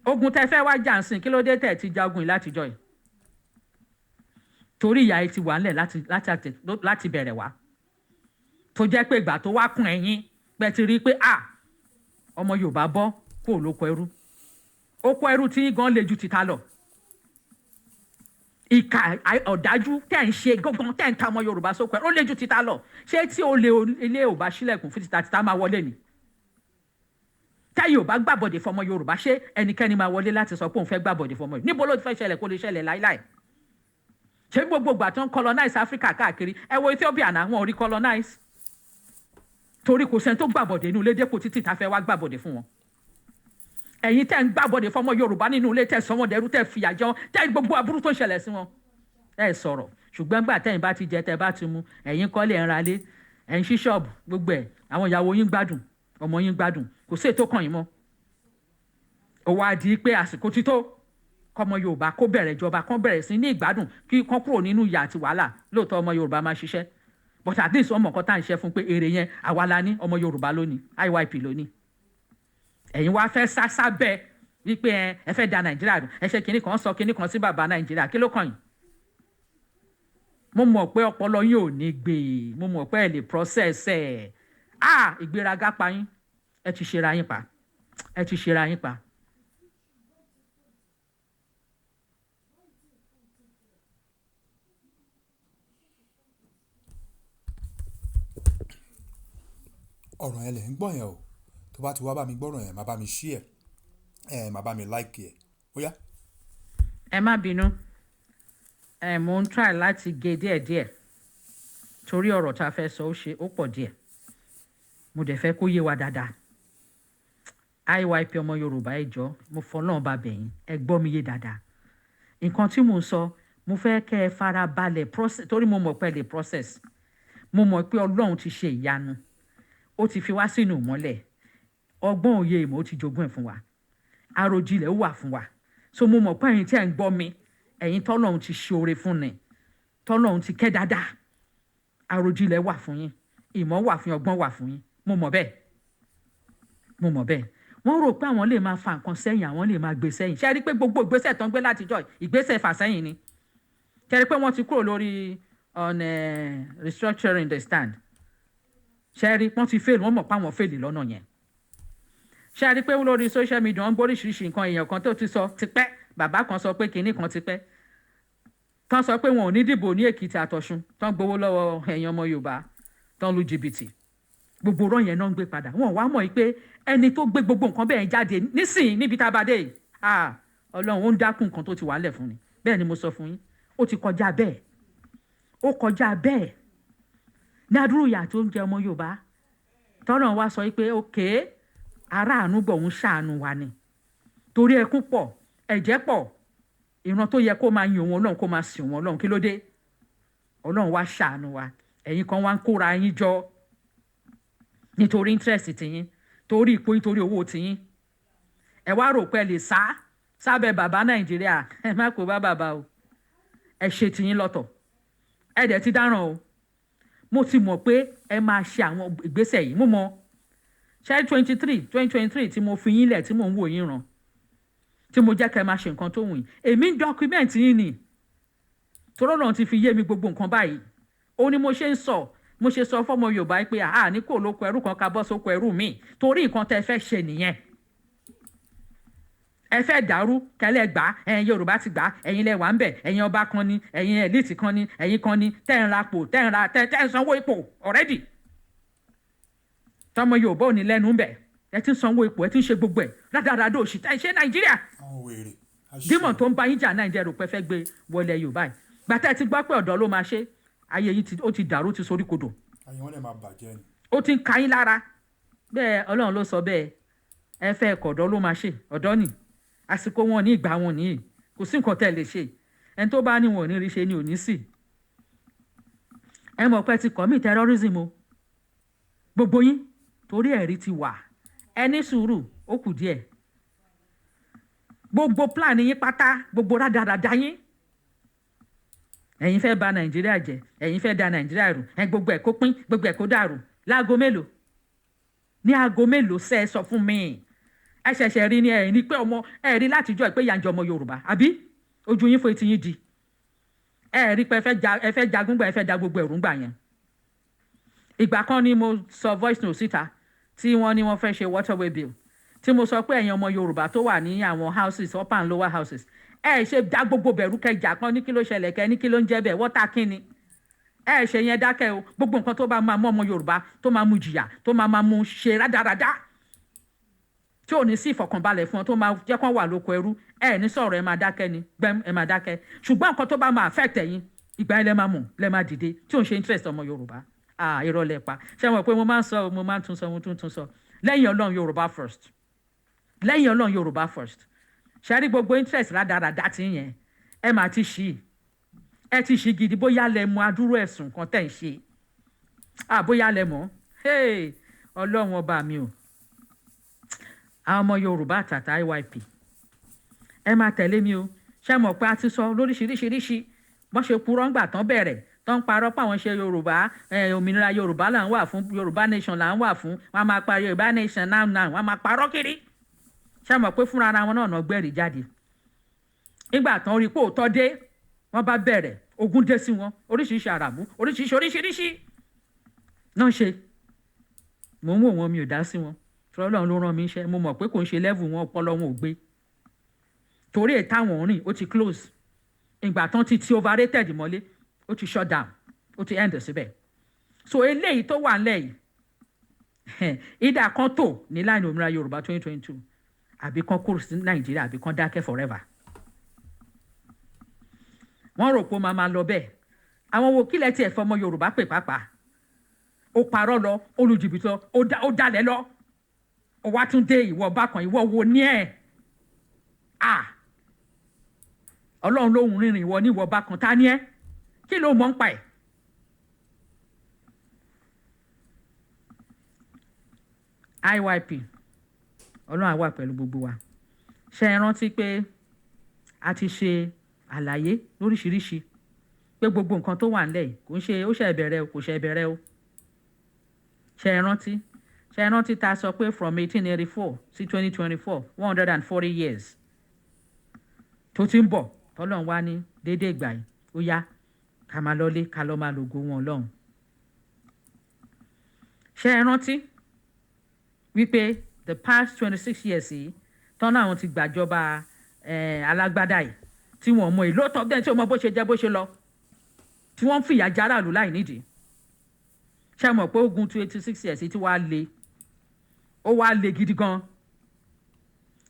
Ogun tẹ́ fẹ́ wá jà ń sìn, kí ló dé tẹ̀ ti jagun yìí látijọ́ yìí? Torí ìyà yìí ti wà ńlẹ̀ láti bẹ̀rẹ̀ wá, tó jẹ́ pé ìgbà tó wá kún ẹ̀yìn pẹ́ ti rí i pé à, ọmọ Yorùbá bọ́ kó lóko ẹrú. Oko ẹrú tí yín gan le ju tìta lọ. Ìkà ọ̀dájú tẹ̀ ń ṣe gángan, tẹ̀ ń ta ọmọ Yorùbá sóko ẹrú, ó le ju tìta lọ. Ṣé tí o lè ilé ò bá ṣílẹ̀kùn fún tìta, tìta máa wọlé ni? Táyì ò bá gbàbọ̀dè fọmọ Yorùbá, ṣé ẹnikẹ́ni máa wọlé láti sọ pé òun fẹ́ gbàbọ̀dè fọmọ Yorùbá? Níbo ló ti fẹ́ ṣẹlẹ̀? Kó lè ṣẹlẹ̀ láíláì. Ṣé gbogbo ìgbà tó ń colonize Africa káàkiri, ẹ wo Ethiopia náà, wọn ò rí colonize torí kò sẹ́ni tó gbàbọ̀dé inú ilé dépò títí tá a fẹ́ wá gbàbọ̀dé fún wọn. Ẹ̀yin tẹ́ ń gbàbọ̀dé fọmọ Yorùbá nínú ilé, tẹ́ sọ wọn dẹrú, tẹ́ fìyà jẹ wọn, tẹ́ gbogbo aburú tó ń ṣẹlẹ̀ sí wọn, ẹ sọ̀rọ̀. Ṣùgbọ́n gbà tẹ́yìn bá ti jẹ, tẹ́ bá ti mu, ẹ̀yin kọ́lé, ẹ̀ ń ralé, ẹ̀ ń ṣí ṣọ́ọ̀bù, gbogbo ẹ̀, àwọn ìyàwó yín gbádùn, ọmọ yín gbádùn, kò sí ètò kàn yín mọ́. Ó wá di pé àsìkò ti tó kọ́mọ Yorùbá kó bẹ̀rẹ̀ ìjọba, kán bẹ̀rẹ̀ sí ní ìgbádùn, kí kán kúrò nínú ìyà àti wàhálà. Lóòótọ́, ọmọ Yorùbá máa ṣiṣẹ́, but at least ọmọ kan tá à ń ṣe fún pé èrè yẹn, àwa la ní, ọmọ Yorùbá lónìí, IYP lónìí. Ẹ̀yin wá fẹ́ sá sábẹ́ wípé ẹ fẹ́ da Nàìjíríà rú, ẹ ṣe kinní kan, sọ kinní kan sí bàbá Nàìjíríà. Kí ló kàn yín? Mo mọ̀ pé ọpọlọ yín ò ní gbé e. Mo mọ̀ pé ẹ lè process ẹ̀. Ah, ìgbéraga pa yín. Ẹ ti ṣera yín pa, ẹ ti ṣera yín pa. Ọ̀rọ̀ yẹn lẹ̀ ń gbọ́ yẹn o. Tó bá ti wá bá mi gbọ́rọ̀ yẹn, má bá mi share ẹ̀, má bá mi like ẹ̀. Ó yá. Ẹ má bínú ẹ, mo ń try láti gé díẹ̀díẹ̀ torí ọ̀rọ̀ tá a fẹ́ sọ, ó ṣe ó pọ̀ díẹ̀. Mo dẹ̀ fẹ́ kó yé wa dáadáa. IYP, ọmọ Yorùbá, ẹ jọ̀ọ́, mo fọlọ́run bá bẹ̀ yín, ẹ gbọ́ mi yé dáadáa. Nǹkan tí mò ń sọ, mo fẹ́ kẹ́ ẹ fara balẹ̀ process, torí mo mọ̀ pé ẹ lè process. Mo mọ̀ pé Ọlọ́run ti ṣe ìyanu, ó ti fi wá sínú ìmọ́lẹ̀, ọgbọ́n, òye, ìmọ̀, ó ti jogún ẹ̀ fún wa, àròjinlẹ̀ ó wà fún wa. So mo mọ̀ pé ẹ̀yin tí ẹ̀ ń gbọ́ mi, ẹ̀yin tọ́lọ́run ti ṣe oore fún ni, tọ́lọ́run ti kẹ́ dáadáa, àròjinlẹ̀ wà fún yín, ìmọ̀ wà fún yín, ọgbọ́n wà fún yín. Mo mọ̀ bẹ́ẹ̀, mo mọ̀ bẹ́ẹ̀. Wọ́n rò pé àwọn lè máa fa nǹkan sẹ́yìn, àwọn lè máa gbé sẹ́yìn. Ṣé ẹ rí i pé gbogbo ìgbésẹ̀ tó ń gbé látijọ́, ìgbésẹ̀ fà sẹ́yìn ni? Ṣé ẹ rí i pé wọ́n ti kúrò lórí on restructuring the stand? Ṣé ẹ rí i wọ́n ti fail? Wọ́n mọ̀ pé àwọn fail lọ́nà yẹn. Ṣé ẹ rí i pé lórí social media, wọ́n ń gbóríṣiríṣi nǹkan? Èèyàn kan tó ti sọ tipẹ́, bàbá kan sọ pé kinní kan tipẹ́, tán sọ pé wọn ò ní dìbò ní Èkìtì àtọ̀ṣun, tán gbowó lọ́wọ́ ẹ̀yin ọmọ Yorùbá, tán lu jìbìtì. Gbogbo ọ̀rọ̀ yẹn náà ń gbé padà. Wọn wá mọ̀ pé ẹni tó gbé gbogbo nǹkan bẹ́ẹ̀ jáde nísìnyí níbi tá a bá dé yìí, ah, Ọlọ́run ó ń dákún nǹkan tó ti wà ńlẹ̀ fún ni. Bẹ́ẹ̀ ni mo sọ fún yín, ó ti kọjá bẹ́ẹ̀, ó kọjá bẹ́ẹ̀. Ní adúrú ìyà tó ń jẹ ọmọ Yorùbá, tọ́rọ̀ wa sọ pé òkè aráàánú gbọ̀ ń ṣàánú wa ni, torí ẹkún pọ̀, ẹ̀jẹ̀ pọ̀, ìran tó yẹ kó máa yin òun Ọlọ́run, kó máa sìn òun Ọlọ́run, kí ló dé? Ọlọ́run wá ṣàánú wa. Ẹ̀yin kan wá ń kóra yín jọ nítorí interest tiyín, torí ipò yín, torí owó tiyín. Ẹ wá rò pé ẹ lè sá sábẹ́ bàbá Nàìjíríà. Ẹ má kó bá bàbá o. Ẹ ṣe tiyín lọ́tọ̀. Ẹ dẹ̀ ti dáràn o. Mo ti mọ̀ pé ẹ máa ṣe àwọn ìgbésẹ̀ yìí. Mo mọ̀ ṣe 23, 2023 tí mo fi yín lẹ̀, tí mò ń wò yín ràn, tí mo jẹ́ kẹ́ ẹ máa ṣe nǹkan tó wù yín. Èmi ń document yín ni, torọ́ náà ti fi yé mi gbogbo nǹkan báyìí. Ó ní mo ṣe ń sọ, mo ṣe sọ fọmọ Yorùbá pé àá ní kò lóko ẹrú kan ká bọ́ sóko ẹrú mi, torí nǹkan tẹ́ fẹ́ ṣe nìyẹn. Ẹ fẹ́ dàrú kẹlẹ́ gbà. Ẹ̀yin Yorùbá ti gbà, ẹ̀yin lẹ wà ń bẹ̀, ẹ̀yin ọba kan ni, ẹ̀yin elite kan ni, ẹ̀yin kan ni tẹ́ ń rapò, tẹ́ ń ra, tẹ́ ń sanwó ipò already. Tọmọ Yorùbá ò ní lẹ́nu ń bẹ̀. Ẹ ti ń sanwó ipò, ẹ ti ń ṣe gbogbo ẹ̀ rádaràdà òṣì tẹ́ ń ṣe Nàìjíríà. Àwọn wèrè. Demon tó ń bá yín jà Nàìjíríà, rò pé fẹ́ gbé wọlé Yorùbá yìí. Gbàtẹ́ ti gbọ́ pé ọ̀dọ́ ló máa ṣe, ayé yín ó ti dàrú, ti sorí kodò. Ayé wọn lè máa bàjẹ́ ni. Ó ti ń ka yín lára bẹ́ẹ̀. Ọlọ́run ló sọ bẹ́ẹ̀. Ẹ fẹ́ ẹ̀kọ́, ọ̀dọ́ ló máa ṣe. Ọ̀dọ́ nì àsìkò wọn ní, ìgbà wọn nìyí. Kò sí nǹkan tẹ́ ẹ lè ṣe. Ẹni tó bá ní wọn ò ní rí ṣe ni ò ní sì. Ẹ mọ̀ pé ti commit terrorism o, gbogbo yín, torí ẹ̀rí ti wà. Ẹ ní sùúrù, ó kù díẹ̀. Gbogbo plan yín pátá, gbogbo rádaràda yín, ẹ̀yin fẹ́ bà Nàìjíríà jẹ́, ẹ̀yin fẹ́ da Nàìjíríà rú, ẹ gbogbo ẹ̀ kó pín, gbogbo ẹ̀ kó dàrú. Láago mélòó? Ní aago mélòó sẹ́? Ẹ sọ fún mi. Ẹ ṣẹ̀ṣẹ̀ rí ni? Ẹ̀ ní pé ọmọ ẹ rí látijọ́ pé ìyà ń jẹ ọmọ Yorùbá, àbí ojú yín fún etí yín di? Ẹ rí pé ẹ fẹ́ jagun gbà, ẹ fẹ́ da gbogbo ẹ̀rú gbà yẹn. Ìgbà kan ni mo sọ voice note síta tí wọ́n ní wọ́n fẹ́ ṣe waterway bill, tí mo sọ pé ẹ̀yin ọmọ Yorùbá tó wà ní àwọn houses, upper and lower houses, ẹ ṣe dá gbogbo bẹ̀rù kẹjà kan ní kí ló ṣẹlẹ̀, kẹ ní kí ló ń jẹ́ bẹ́ẹ̀, water kí ni? Ẹ ṣe yẹn dákẹ́ o. Gbogbo nǹkan tó bá máa mú ọmọ Yorùbá, tó máa mú jìyà, tó máa máa mú ṣe rádaràdá, tí ò ní sí ìfọ̀kànbalẹ̀ fún ọ, tó máa jẹ́ kán wà lóko ẹrú, ẹ ní sọ̀rọ̀, ẹ máa dákẹ́ ni gbẹ́m, ẹ máa dákẹ́. Ṣùgbọ́n nǹkan tó bá máa affect ẹ̀yin Ìgbà yẹn lẹ máa mọ̀, lẹ máa dìde tí ò ń ṣe interest ọmọ Yorùbá. Ah, irọ́ lẹ pa. Ṣé wọn pé mo máa ń sọ, mo máa ń tún sọ, mo tún tún sọ, lẹ́yìn Ọlọ́run, Yorùbá first. Lẹ́yìn Ọlọ́run, Yorùbá first. Ṣe rí gbogbo interest rádaràdá tí yẹn, ẹ máa ti ṣí, ẹ ti ṣí gidi. Bóyá lẹ mọ adúrú ẹ̀sùn kan tẹ̀ ń ṣe. Ah, bóyá lẹ mọ̀. Hey, Ọlọ́run ọba mi o. Àwọn ọmọ Yorùbá àtàtà, IYP, ẹ máa tẹ̀lé mi o. Ṣé mọ̀ pé a ti sọ lóríṣiríṣiríṣi bọ́n ṣe purọ́ ńgbà tán bẹ̀rẹ̀ tó ń parọ́ pé àwọn ṣe Yorùbá, òmìnira Yorùbá là ń wà fún, Yorùbá nation là ń wà fún. Wọ́n á máa pa Yorùbá nation now now, wọ́n á máa parọ́ kiri. Ṣé mọ̀ pé fúnra ara wọn náà náà gbẹ̀rì jáde nígbà tán rí pé òótọ́ dé? Wọ́n bá bẹ̀rẹ̀ ogun dé sí wọn, oríṣiríṣi àràbù, oríṣiríṣi oríṣiríṣi náà ṣe. Mò ń wò wọn, mi ò dá sí wọn. Ọlọ́run ló rán mi iṣẹ́. Mo mọ̀ pé kò ń ṣe level wọn, ọpọlọ wọn ò gbé torí ẹ̀ táwọn rìn. Ó ti close ìgbà tán ti overrated mọ́lé, ó ti shut down, ó ti end síbẹ̀. So eléyìí tó wà ńlẹ̀ yìí, ìdá kan tó ní line òmìnira Yorùbá 2022, àbí kan kúrò sí Nàìjíríà, àbí kan dákẹ́ forever. Wọ́n rò pé ó máa máa lọ bẹ́ẹ̀. Àwọn wo kílẹ̀ tiẹ̀ fọmọ Yorùbá pè pàápàá? Ó parọ́ lọ, ó lu jìbìtì lọ, ó dalẹ̀ lọ, ó wá tún dé. Ìwọ bákan, ìwọ wo ní ẹ̀? À, Ọlọ́run lóhùn rìnrìn. Ìwọ ní ìwọ bákan, ta ni ẹ́? Kí ló mọ̀ ń pa ẹ̀? IYP, Ọlọ́run á wà pẹ̀lú gbogbo wa. Ṣe é rántí pé a ti ṣe àlàyé lóríṣiríṣi pé gbogbo nǹkan tó wà nílẹ̀ yìí, kò ń ṣe ó ṣe bẹ̀rẹ̀ o, kò ṣe bẹ̀rẹ̀ o? Ṣe é rántí? Ṣe é rántí tá a sọ pé from 1884 sí 2024, 140 years tó ti ń bọ̀, tọ́lọ́run wá ní déédéé ìgbà yìí, ó yá, ká máa lọlé, ká lọ́ọ́ máa lògo wọn lọ́hùn? Ṣe é rántí wípé the past 26 years yìí tọ́nà àwọn ti gbàjọba alágbádá yìí, tí wọ́n mọ ìlú ọ̀tọ̀ bẹ́ẹ̀, tí wọ́n mọ bó ṣe jẹ́, bó ṣe lọ, tí wọ́n ń fìyà járàlú láì nídìí? Ṣé mọ̀ pé ogun 26 years tí wàá le, ó wàá le gidi gan?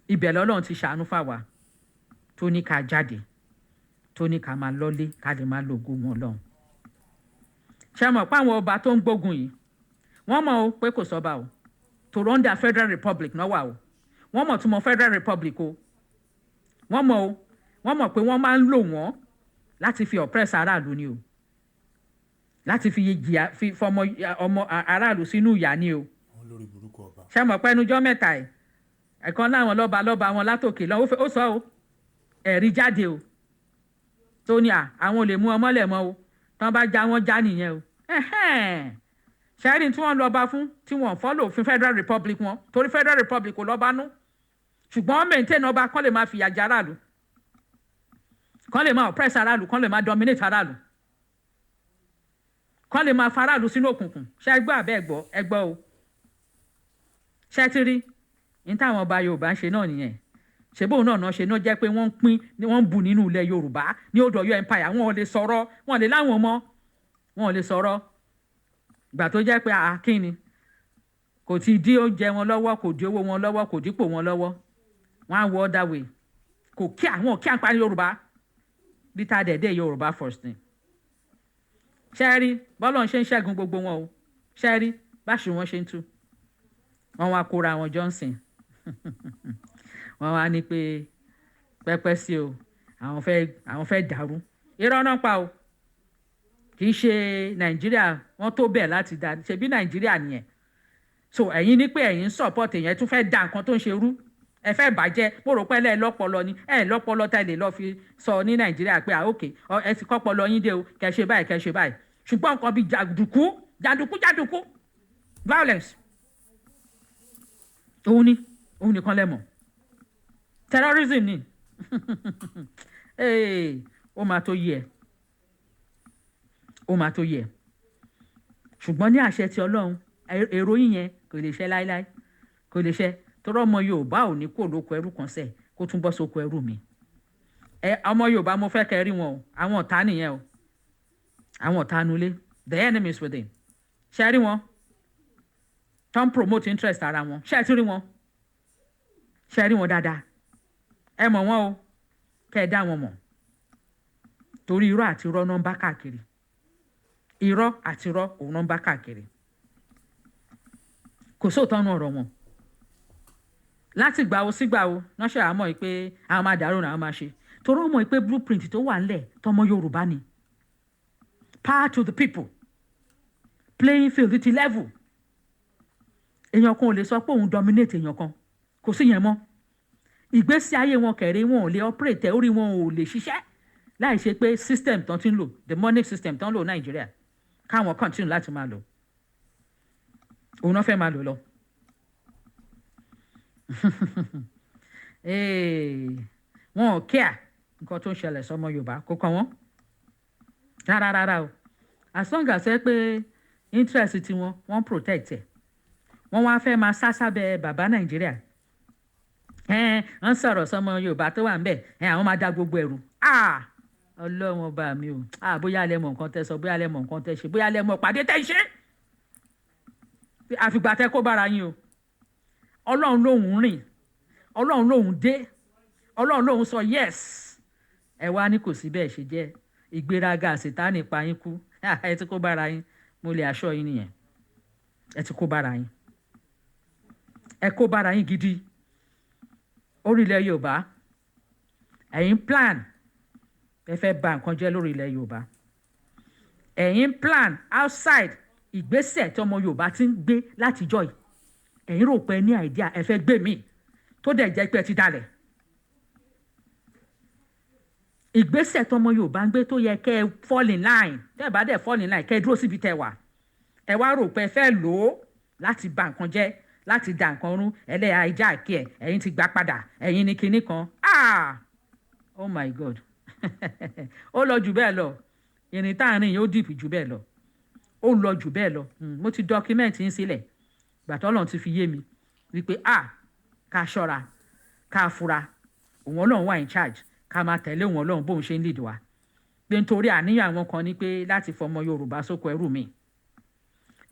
Ibẹ̀ lọ́lọ́run ti ṣàánú fáwa, tó ní ká jáde, tó ní ká máa lọ́lé, ká lè máa lògo wọn lọ́hùn. Ṣé mọ̀ pé àwọn ọba tó ń gbógun yìí, wọ́n mọ̀ o pé kò sọ́ba o, tó under Federal Republic náà wà o? Wọ́n mọ̀ tún mọ̀ Federal Republic o. Wọ́n mọ̀ o. Wọ́n mọ̀ pé wọ́n máa ń lò wọ́n láti fi oppress aráàlú ni o, láti fi jìyà, fi fọmọ ọmọ aráàlú sínú ìyà ni o. Àwọn lórí burúkú ọba. Ṣé mọ̀ pé ẹnujọ́ mẹ́ta ẹ̀, ẹ̀kan láwọn lọ́ba lọ́ba wọn látòkè lọ, ó sọ o, ẹ̀rí jáde o, tó ní à àwọn ò lè mú ọmọlẹ̀ mọ́ o, tán bá já wọn já nìyẹn o. Ṣẹ́rin tí wọ́n lọ́ba fún, tí wọ́n follow òfin Federal Republic wọn, torí Federal Republic kò lọ́ba nú, ṣùgbọ́n wọ́n maintain ọba kán lè máa fìyà jẹ aráàlú, kán lè máa oppress aráàlú, kán lè máa dominate aráàlú, kán lè máa faráàlú sínú òkùnkùn. Ṣé ẹ gbọ́ àbẹ́ ẹ gbọ́? Ẹ gbọ́ o. Ṣé ti rí ní táwọn ọba Yorùbá ń ṣe náà nìyẹn? Ṣe bóun náà náà ṣe náà jẹ́ pé wọ́n ń pín, wọ́n ń bù nínú ilẹ̀ Yorùbá ní odò Ọ̀yọ́ empire? Wọn ò lè sọ̀rọ̀, wọn ò lè láwọn ọmọ, wọn ò lè sọ̀rọ̀. Ìgbà tó jẹ́ pé àkínni kò ti dí oúnjẹ wọn lọ́wọ́, kò dí owó wọn lọ́wọ́, kò dípò wọn lọ́wọ́, wọ́n á wọ other way. Kò kí àwọn kí àǹpa Yorùbá bí tá a dẹ̀ dé. Yorùbá first ni. Ṣe é rí bọ́lọ̀ ń ṣe ń ṣẹ́gun gbogbo wọn o? Ṣe é rí báṣu wọn ṣe ń tú? Wọ́n wá kóra wọn Johnson, wọ́n wá ní pé pẹ́pẹ́ sí o, àwọn fẹ́ dàrú. Irọ́ náà pa o. Kì í ṣe Nàìjíríà wọ́n tó bẹ̀ láti dá. Ṣebí Nàìjíríà nìyẹn? So ẹ̀yin ní pé ẹ̀yin ń support èèyàn, ẹ tún fẹ́ da nǹkan tó ń ṣe rú, ẹ fẹ́ bàjẹ́. Mo rò pé ẹ lọ́pọlọ ni. Ẹ lọ́pọlọ tá ẹ lè lọ́ọ́ fi sọ ní Nàìjíríà pé, ah, ok, ẹ ti kọ́pọlọ yín dé o, kẹ́ ṣe báyìí, kẹ́ ṣe báyìí. Ṣùgbọ́n nǹkan bíi jàǹdùkú, jàǹdùkú, jàǹdùkú, violence, òun ni, òun nìkan lẹ mọ̀. Terrorism ni. Ó máa tó yẹ, ó máa tó yẹ. Ṣùgbọ́n ní àṣẹ ti Ọlọ́run, èrò yín yẹn kò lè ṣẹ láéláé, kò lè ṣẹ, torí ọmọ Yorùbá ò ní kó lóko ẹrú kan sẹ̀ kó tún bọ́ sóko ẹrú mi. Ẹ ọmọ Yorùbá, mo fẹ́ kẹ́ rí wọn o. Àwọn ọ̀tá nìyẹn o, àwọn ọ̀tá nulẹ̀, the enemies within. Ṣe rí wọn tó ń promote interest ara wọn? Ṣe ti rí wọn? Ṣe rí wọn dáadáa? Ẹ mọ̀ wọn o, kẹ́ ẹ dá wọn mọ̀. Torí irọ́ àti irọ́ náà ń bá káàkiri, irọ́ àti irọ́ òun náà ń bá káàkiri. Kò sóòótọ́ nù ọ̀rọ̀ wọn. Láti gbà wo sígbà wo náà ṣe àmọ́ pé àwọn máa dàrú náà, àwọn máa ṣe, torí wọ́n mọ̀ pé blueprint tó wà ńlẹ̀ tọmọ Yorùbá ni. Power to the people, playing field ti level. Èèyàn kan ò lè sọ pé òun dominate èèyàn kan, kò sí yẹn mọ́. Ìgbésí ayé wọn kẹrẹ, wọn ò lè operate, orí wọn ò lè ṣiṣẹ́ láì ṣe pé system tán ti ń lò, demonic system tán ń lò Nàìjíríà, káwọn continue láti máa lò. Òun náà fẹ́ máa lò lọ. Wọn ò kíá nǹkan tó ń ṣẹlẹ̀ sọmọ Yorùbá, kó kàn wọ́n rárá rárá o. As long as ẹ pé interest tiwọn, wọ́n protect ẹ̀. Wọ́n wá fẹ́ máa sá sábẹ́ bàbá Nàìjíríà. Ẹ ń sọ̀rọ̀ sọmọ Yorùbá tó wà ń bẹ̀ ẹ, àwọn máa da gbogbo ẹ̀rù. Ọlọ́run ọba mi o! Bóyá lẹ mọ̀ nǹkan tẹ́ sọ, bóyá lẹ mọ̀ nǹkan tẹ́ ṣe, bóyá lẹ mọ̀ pàdé tẹ́ ṣe, àfìgbà tẹ́ kó bára yín o. Ọlọ́run lòun rìn, Ọlọ́run lòun dé, Ọlọ́run lòun sọ yes. Ẹ wá ní kò sí bẹ́ẹ̀ ṣe jẹ́. Ìgbéraga àṣetánì pa yín kú. Ẹ ti kó bára yín. Mo lè aṣọ yín nìyẹn. Ẹ ti kó bára yín, ẹ kó bára yín gidi. Orílẹ̀ Yorùbá, ẹ̀yin plan, ẹ fẹ́ bà nǹkan jẹ́ lórí ilẹ̀ Yorùbá. Ẹ̀yin plan outside ìgbésẹ̀ tí ọmọ Yorùbá ti ń gbé látijọ́ yìí. Ẹ̀yin rò pé ní idea, ẹ fẹ́ gbé mi tó dẹ̀ jẹ́ pé ẹ ti dalẹ̀. Ìgbésẹ̀ tọmọ Yorùbá ń gbé tó yẹ kẹ́ ẹ fall in line, tẹ́ ẹ bá dẹ̀ fall in line, kẹ́ ẹ dúró síbi tẹ́ wà. Ẹ wá rò pé ẹ fẹ́ lò ó láti bà nǹkan jẹ́, láti dà nǹkan rú. Ẹlẹ́yà ìjà kí ẹ, ẹ̀yin ti gbà padà, ẹ̀yin ní kinní kan. Ah, oh my God! Ó lọ jù bẹ́ẹ̀ lọ. Ìrìn tá à ń rìn yìí, ó deep jù bẹ́ẹ̀ lọ, ó lọ jù bẹ́ẹ̀ lọ. Mo ti document yín sílẹ̀. Gbàtọ́ Ọlọ́run ti fi yé mi wípé ah, ká ṣọ́ra, ká fura, òun Ọlọ́run wà in charge, ká máa tẹ̀lé òun Ọlọ́run bóun ṣe ń lead wa, pé nítorí àníyàn àwọn kan ní pé láti fọmọ Yorùbá sóko ẹrú mi.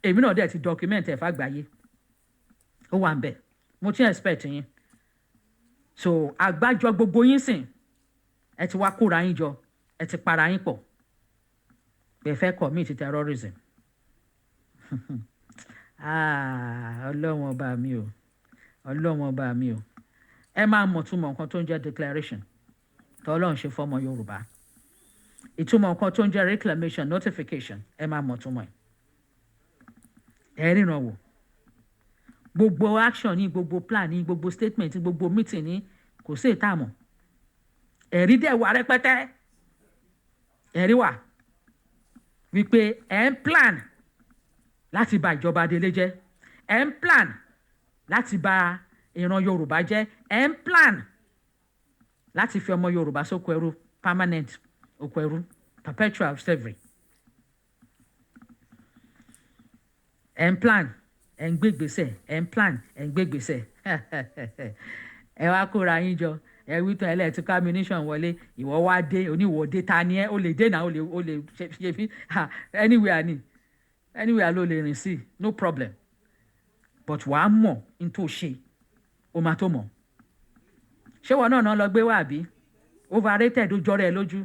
Èmi náà dẹ̀ ti document ẹ̀ fàgbáyé, ó wà ń bẹ̀. Mo ti expect yín. So àgbájọ gbogbo yín sìn, ẹ ti wá kóra yín jọ, ẹ ti para yín pọ̀ pé ẹ fẹ́ commit terrorism. Ah, Ọlọ́run ọba mi o, Ọlọ́run ọba mi o! Ẹ máa mọ̀ túmọ̀ nǹkan tó ń jẹ́ declaration tọ́lọ́run ṣe fọ́mọ Yorùbá, ìtumọ̀ nǹkan tó ń jẹ́ reclamation notification. Ẹ máa mọ̀ túmọ̀ ẹ̀. Ẹ ríran wò gbogbo action ní, gbogbo plan ní, gbogbo statement ní, gbogbo meeting ní, kò sí ìta mọ̀. Ẹ̀rí dẹ̀ wà rẹpẹtẹ. Ẹ̀rí wà wípé ẹ̀ ń plan láti bà ìjọba délé jẹ́, ẹ̀ ń plan láti bà ìran Yorùbá jẹ́, ẹ̀ ń plan láti fi ọmọ Yorùbá sóko ẹrú, permanent oko ẹrú, perpetual slavery. Ẹ̀ ń plan, ẹ̀ ń gbé gbèsè, ẹ̀ ń plan, ẹ̀ ń gbé gbèsè. Ẹ wá kóra yín jọ, ẹ wí tán, ẹlẹ́ẹ̀tí ká ammunition wọlé. Ìwọ wá dé, oníwọ̀ dé. Ta ni ẹ? Ó lè dé náà, ó lè ṣe fi anywhere ni, anywhere ló lè rìn sí, no problem. But wàá mọ̀ n tó ṣe, ó máa tó mọ̀. Ṣé wọn náà lọ gbé wá àbí overrated? Ó jọrọ ẹ lójú.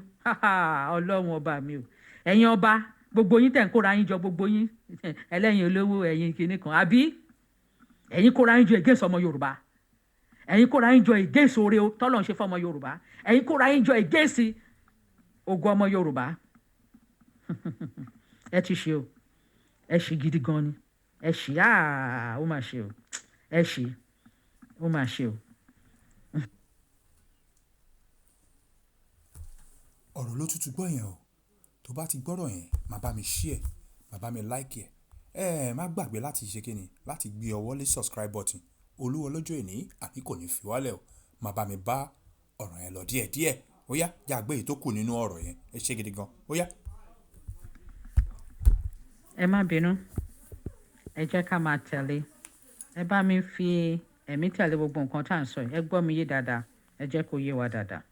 Ọlọ́run ọba mi o! Ẹ̀yin ọba gbogbo yín tẹ̀ ń kóra yín jọ, gbogbo yín ẹlẹ́yin olówó, ẹ̀yin kìíní kan, àbí ẹ̀yin kóra yín jọ against ọmọ Yorùbá, ẹ̀yin kóra yín jọ against oore tọ́lọ̀ ń ṣe fọmọ Yorùbá, ẹ̀yin kóra yín jọ against ogun ọmọ Yorùbá. Ẹ ti ṣe o, ẹ ṣe gidi gan ni. Ẹ ṣe, ó mà ṣe o, ẹ ṣe, ó mà ṣe o. Ọ̀rọ̀ ló tútù gbọ́ yẹn o. Tó bá ti gbọ́rọ̀ yẹn, má bá mi share, má bá mi like ẹ̀. Ẹ má gbàgbé láti ṣe kíni, láti gbé ọwọ́ lé subscribe button. Olúwa lọ́jọ́ èní àní kò ní fi wálẹ̀ o. Má bá mi bá ọ̀rọ̀ yẹn lọ díẹ̀díẹ̀. Ó yá, já gbé èyí tó kù nínú ọ̀rọ̀ yẹn. Ẹ ṣé gidi gan. Ó yá. Ẹ má bínú, ẹ jẹ́ ká máa tẹ̀lé. Ẹ bá mi fi ẹ̀mí tẹ̀lé gbogbo nǹkan tá à ń sọ yìí. Ẹ gbọ́ mi yé dáadáa, ẹ jẹ́ kó yé wa dáadáa.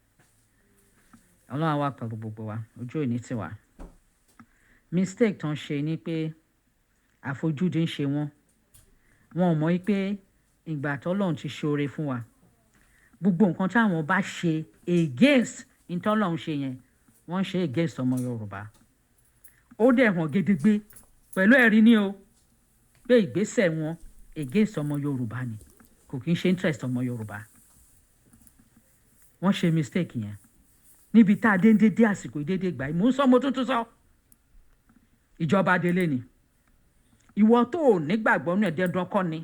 Ọlọ́run á wà pẹ̀lú gbogbo wa, ojú òní tì wá. Mistake tó ń ṣe ni pé àfojúdi ń ṣe wọ́n. Wọn ò mọ̀ pé ìgbà tọ́lọ́run ti ṣoore fún wa, gbogbo nǹkan táwọn bá ṣe against ìtọ́lọ́run ṣe yẹn, Wọ́n ṣe against ọmọ Yorùbá. Ó dẹ̀ hàn gedegbe pẹ̀lú ẹ̀rí ní o pé ìgbésẹ̀ wọn against ọmọ Yorùbá ni, kò kí ń ṣe interest ọmọ Yorùbá. Wọ́n ṣe mistake yẹn níbi tá a dé dédé àsìkò dédé gbà yìí. Mò ń sọ, mo tún tún sọ, ìjọba délé ni. Ìwọ tó o nígbàgbọ́ nínú ẹ̀, dandan kọ́ ni,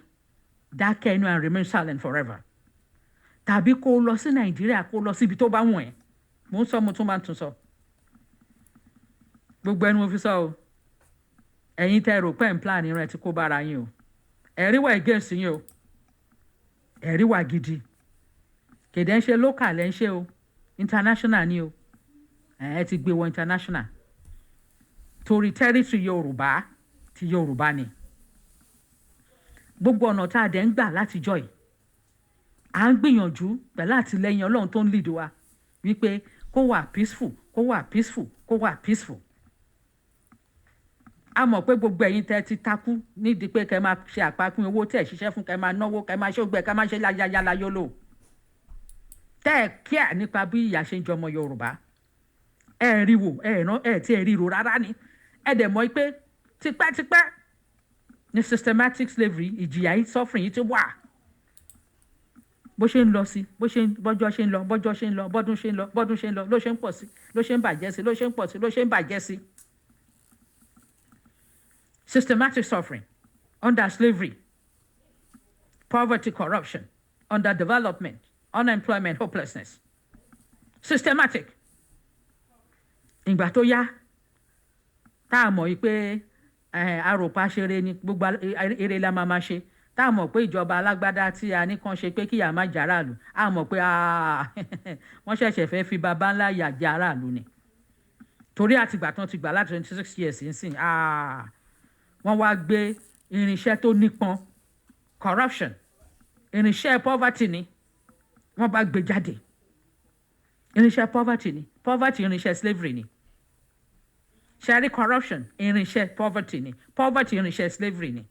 dákẹ́ inú and remain silent forever, tàbí kó o lọ sí Nàìjíríà, kó o lọ síbi tó bá wùn ẹ́. Mò ń sọ, mo tún máa ń tún sọ, gbogbo ẹnu mo fi sọ o. Ẹ̀yin tẹ́ rò pé ń plan irun ẹ̀ ti kó bára yín o. Ẹ̀rí wà against yín o, ẹ̀rí wà gidi. Kèdè ń ṣe local ẹ̀ ń ṣe o, international ni o. Ẹ̀ ti gbé wọ international torí territory Yorùbá ti Yorùbá ni. Gbogbo ọ̀nà tá a dẹ̀ ń gbà látijọ́ yìí, à ń gbìyànjú pẹ̀lú àtìlẹ́yìn Ọlọ́run tó ń lead wa wípé kó wà peaceful, kó wà peaceful, kó wà peaceful. A mọ̀ pé gbogbo ẹ̀yin tẹ́ ti takú nídìí pé kẹ́ máa ṣe àpapín owó tẹ̀ ṣiṣẹ́ fún, kẹ́ máa náwó, kẹ́ máa ṣógbẹ́, kẹ́ máa ṣe yáyáyá yólò, tẹ́ ẹ̀ kíá nípa bí ìyà ṣe ń jọmọ Yorùbá. Ẹ rí wò, ẹ rán ẹ tí ẹ ríro rárá ni. Ẹ dẹ̀ mọ̀ pé tipẹ́tipẹ́ ní systematic slavery, ìjìyà yìí, suffering yìí ti wà. Bó ṣe ń lọ sí, bó ṣe ń bọ́jọ́ ṣe ń lọ, bọ́jọ́ ṣe ń lọ, bọ́dún ṣe ń lọ, bọ́dún ṣe ń lọ, ló ṣe ń pọ̀ sí, ló ṣe ń bàjẹ́ sí, ló ṣe ń pọ̀ sí, ló ṣe ń bàjẹ́ sí. Systematic suffering under slavery, poverty, corruption, underdevelopment, unemployment, hopelessness, systematic. Ìgbà tó yá, tá a mọ̀ yìí pé àròpá ṣeré ni, gbogbo eré la máa ma ṣe, tá a mọ̀ pé ìjọba alágbádá tí a ní kàn ṣe pé kíyà má jẹ aráàlú, a mọ̀ pé wọ́n ṣẹ̀ṣẹ̀ fẹ́ fi baba ńlá yà jẹ aráàlú ni, torí àtìgbà tán ti gbà láti 26 years nsìn, wọ́n wá gbé irinṣẹ́ tó nípọn, corruption, irinṣẹ́ poverty ni wọ́n bá gbé jáde. Irinṣẹ́ poverty ni poverty, irinṣẹ́ slavery ni. Ṣẹ́rí, corruption irinṣẹ́ poverty ni, poverty irinṣẹ́ slavery ni.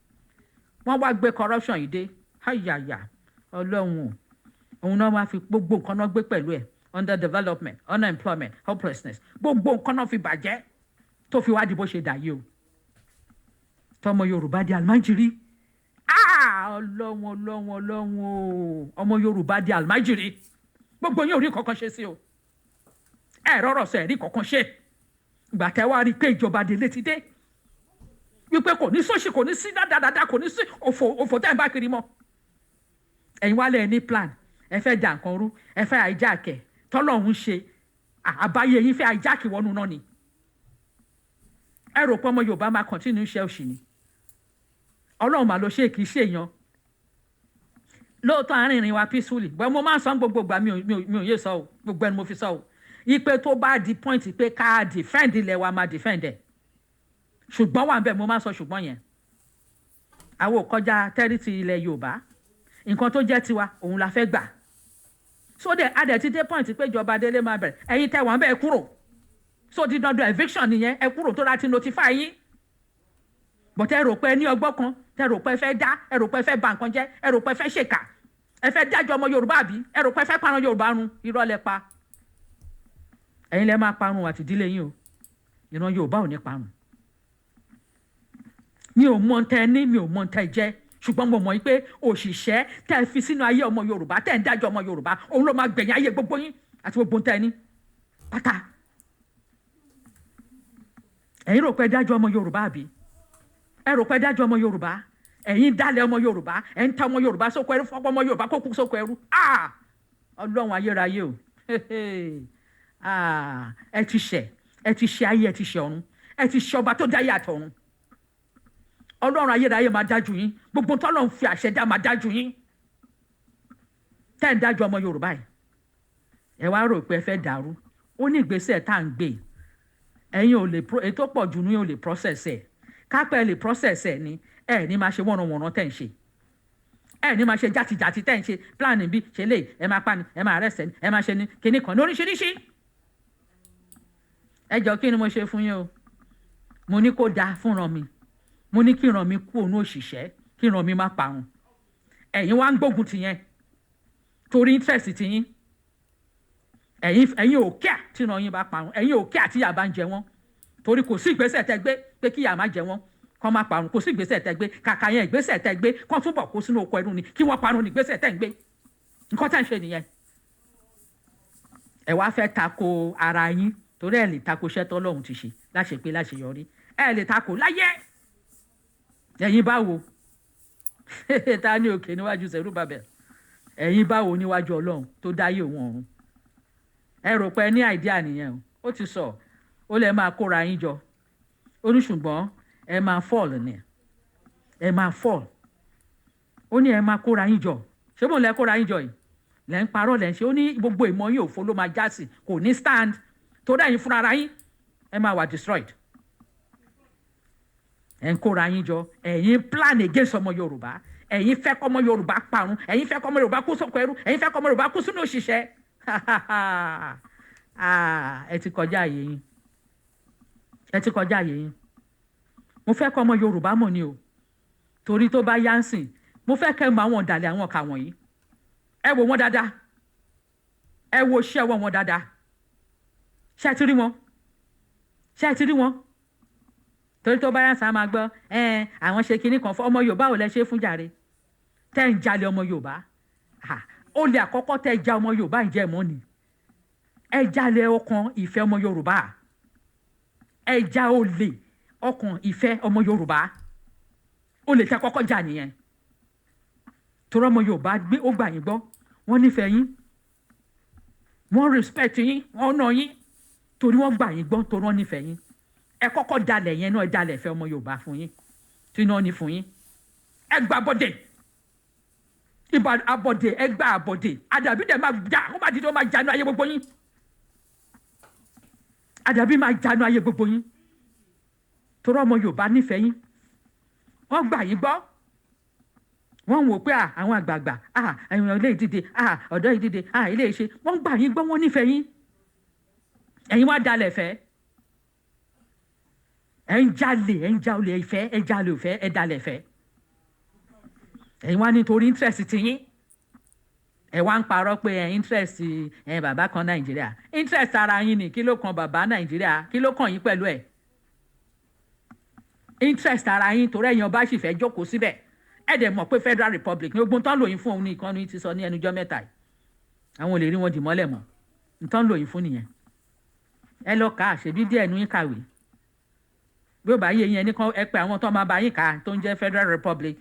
Wọ́n wá gbé corruption yìí dé. Hayaya, Ọlọ́run o! Òun náà wá fi gbogbo nǹkan náà gbé pẹ̀lú ẹ̀: underdevelopment, unemployment, hopelessness. Gbogbo nǹkan náà fi bàjẹ́ tó fi wá di bó ṣe dà yìí o, tọmọ Yorùbá di àlmájìrí. Ọlọ́run, Ọlọ́run, Ọlọ́run o! Ọmọ Yorùbá di àlmájìrí. Gbogbo yín ò rí kankan ṣe sí o. Ẹ rọrọ sọ, ẹ rí kankan ṣe. Ìgbà tẹ wá rí i pé ìjọba délé ti dé, wípé kò ní sóṣì, kò ní sí dáadáa, kò ní sí òfò, òfò tẹ́ ẹ̀ ń bá kiri mọ́, ẹ̀yin wá lẹ̀ ní plan, ẹ fẹ́ dà nǹkan rú, ẹ fẹ́ hijack ẹ̀. Tọ́lọ́hún ṣe àbáyé yín fẹ́ hijack wọnú náà ni. Ẹ rò pé ọmọ Yorùbá máa continue iṣẹ́ òṣì ni. Ọlọ́run mà ló ṣe, kì í ṣe èèyàn. Lóòótọ́, àárín ìrìn wa peacefully, bẹ́ẹ̀ mo máa ń sọ gbogbo ìgbà, mi ò yé sọ o, gbogbo ẹni mo fi sọ o, ipe tó bá di point pé ká defend ilẹ̀ wa, máa defend ẹ̀. Ṣùgbọ́n wà bẹ́ẹ̀, mo máa ń sọ, ṣùgbọ́n yẹn, àwọn ò kọjá territory ilẹ̀ Yorùbá. Nǹkan tó jẹ́ tiwa, òun la fẹ́ gbà. So dẹ̀ adẹ̀ ti dé point pé ìjọba délé máa bẹ̀rẹ̀. Ẹ̀yin tẹ́ wọ́n bẹ́ẹ̀ kúrò, so di dandan eviction nìyẹn. Ẹ kúrò tó láti notify yín. But ẹ rò pé ẹ ní ọgbọ́n kan, tẹ rò pé ẹ fẹ́ dá, ẹ rò pé ẹ fẹ́ bà nǹkan jẹ́, ẹ rò pé ẹ fẹ́ ṣèkà, ẹ fẹ́ dájọ́ ọmọ Yorùbá, àbí ẹ rò pé ẹ fẹ́ parun Yorùbá run? Irọ́ lẹ pa. Ẹ̀yin lẹ máa parun àti ìdílé yín o. Ìran Yorùbá ò ní parun. Mi ò mọ tẹ ní, mi ò mọ tẹ jẹ́, ṣùgbọ́n mo mọ̀ pé òṣìṣẹ́ tẹ́ fi sínú ayé ọmọ Yorùbá, tẹ́ ń dájọ́ ọmọ Yorùbá, òun ló máa gbẹ̀yìn ayé gbogbo yín àti gbogbo tẹ́ ní pátá. Ẹ̀yin rò pé dájọ́ ọmọ Yorùbá, àbí ẹ rò pé dájọ́ ọmọ Yorùbá? Ẹ̀yin dálẹ̀ ọmọ Yorùbá, ẹ̀ ń ta ọmọ Yorùbá sóko ẹrú, fọ́pọ́ ọmọ Yorùbá kó kú sóko ẹrú. Ọlọ́run ayérayé o! Ẹ ti ṣẹ̀, ẹ ti ṣe ayé, ẹ ti ṣe ọ̀run, ẹ ti ṣe ọba tó dáyé àtọ̀run. Ọlọ́run ayérayé máa dájú yín. Gbogbo tọ́lọ́run fi àṣẹ dá máa dájú yín, tẹ́ ń dájú ọmọ Yorùbá yìí. Ẹ wá rò pé ẹ fẹ́ dàrú. Ó ní ìgbésẹ̀ tá à ń gbé. Ẹ̀yin ò lè ètò pọ̀ jù ní ò lè process ẹ̀. Kápẹ́ lè process ẹ̀ ni, ẹ̀ ní máa ṣe wọ́nranwọ̀nran tẹ̀ ń ṣe, ẹ̀ ní máa ṣe játijàti tẹ̀ ń ṣe, plan bí ṣe lè ẹ máa pa ni, ẹ máa arrest, ẹ máa ṣe ní kinní kan ní oríṣiríṣi. Ẹ jọ, kí ni mo ṣe fún yín o? Mo ní kó dáa fúnra mi, mo ní kí ìran mi kú òun òṣìṣẹ́, kí ìran mi má parun. Ẹ̀yin wá ń gbógun tìyẹn torí interest tiyín. Ẹ̀yin ò kíá tí ìran yín bá parun, ẹ̀yin ò kíá tí ìyà bá ń jẹ wọ́n, torí kò sí ìgbésẹ̀ tẹ́ gbé pé kí ìyà má jẹ wọ́n, kọ́ má parun. Kò sí ìgbésẹ̀ tẹ́ gbé. Kàkà yẹn, ìgbésẹ̀ tẹ́ gbé, kọ́ túbọ̀ kó sínú oko ẹrú ni, kí wọ́n parun ní ìgbésẹ̀ tẹ́ ń gbé. Nǹkan tẹ́ ń ṣe nìyẹn. Ẹ wá fẹ́ tako ara yín, torí ẹ lè tako iṣẹ́ tọ́lọ́run ti ṣe láṣẹ pé láṣeyọrí. Ẹ lè tako láyé. Ẹ̀yin báwo? Ta ní òkè níwájú Zerubbabel? Ẹ̀yin báwo níwájú Ọlọ́run tó dáyé òun ọ̀run? Ẹ rò pé ẹ ní idea nìyẹn o. Ó ti sọ, ó lè máa kóra yín jọ, ó ní ṣùgbọ́n ẹ máa fall ni, ẹ máa fall. Ó ní ẹ máa kóra yín jọ. Ṣé bóun lẹ kóra yín jọ yìí lẹ ń parọ́ lẹ ń ṣe? Ó ní gbogbo ìmọ̀ yín, òfo ló máa já sí, kò ní stand, torí ẹ̀yin fúnra ara yín, ẹ máa wà destroyed. Ẹ̀ ń kóra yín jọ, ẹ̀yin plan against ọmọ Yorùbá. Ẹ̀yin fẹ́ kọ́mọ Yorùbá parun, ẹ̀yin fẹ́ kọ́mọ Yorùbá kú sóko ẹrú, ẹ̀yin fẹ́ kọ́mọ Yorùbá kú sínú òṣìṣẹ́. Ẹ ti kọjá àyè yín, ẹ ti kọjá àyè yín. Mo fẹ́ kọ́mọ Yorùbá mọ̀ ni o, torí tó bá yá ń sìn, mo fẹ́ kẹ́ mọ àwọn ọ̀dàlẹ̀, àwọn ọ̀kà wọ̀nyí. Ẹ wò wọ́n dáadáa, ẹ wo iṣẹ́ wọn wọn dáadáa. Ṣé ẹ ti rí wọn? Ṣé ẹ ti rí wọn? Torí tó bá yá sá, máa gbọ́ ẹ àwọn ṣe kinní kan fún ọmọ Yorùbá. Ò lẹ ṣe fún jàre tẹ́ ń jalè ọmọ Yorùbá. Olè àkọ́kọ́ tẹ́ ja ọmọ Yorùbá, ǹjẹ́ mọ́ ni ẹ jalè ọkàn ìfẹ́ ọmọ Yorùbá? Ẹ já olè ọkàn ìfẹ́ ọmọ Yorùbá. Olè tẹ́ kọ́kọ́ jà nìyẹn, torí ọmọ Yorùbá gbé ó gbà yín gbọ́, wọ́n nífẹ̀ẹ́ yín, wọ́n respect yín, wọ́n nà yín, torí wọ́n gbà yín gbọ́, torí wọ́n nífẹ̀ẹ́ yín. Ẹ kọ́kọ́ dalẹ̀ yẹn náà. Ẹ dalẹ̀ fẹ́ ọmọ Yorùbá fún yín, tí iná ní fún yín. Ẹ gba bọ́dẹ̀ ibà abọ́dẹ̀, ẹ gba àbọ̀dẹ̀. Àdàbí dẹ̀ máa já, ó máa dídé, ó máa jánu ayé gbogbo yín. Àdàbí máa jánu ayé gbogbo yín, torí ọmọ Yorùbá nífẹ̀ẹ́ yín, wọ́n gbà yín gbọ́. Wọ́n ń wò pé àwọn àgbààgbà, àwọn ilé ìdíje, ọ̀dọ́ ìdíje, ilé ìṣe, wọ́n gbà yín gbọ́, wọ́n nífẹ̀ẹ́ yín. Ẹ̀yin wá dalẹ̀ fẹ́, ẹ̀ ń jalè, ẹ̀ ń jalè ìfẹ́, ẹ̀ jalè ìfẹ́, ẹ̀ dalẹ̀ fẹ́. Ẹ̀yin wá nítorí interest ti yín, ẹ̀ wá ń parọ́ pé ẹ̀ interest ẹ̀ bàbá kan Nàìjíríà. Interest ara yín ni. Kí ló kan bàbá Nàìjíríà? Kí ló kàn yín pẹ̀lú ẹ̀? Interest ara yín, torí ẹ̀yin ọba sì fẹ́ jókòó síbẹ̀. Ẹ̀ dẹ̀ mọ̀ pé Federal Republic ní ogun tán lòyìn fún òun ní ìkànnì ti sọ ní ẹnujọ́ mẹ́ta yìí. Àwọn ò lè rí wọn dì mọ́lẹ̀ mọ́. Nǹkan lòyìn fún nìyẹn. Ẹ lọ kà á, ṣèbí díẹ̀ nu yín kàwé. Bí ó bá yé yín, ẹni kan ẹ pé àwọn tó máa bá yín kà á tó ń jẹ́ Federal Republic.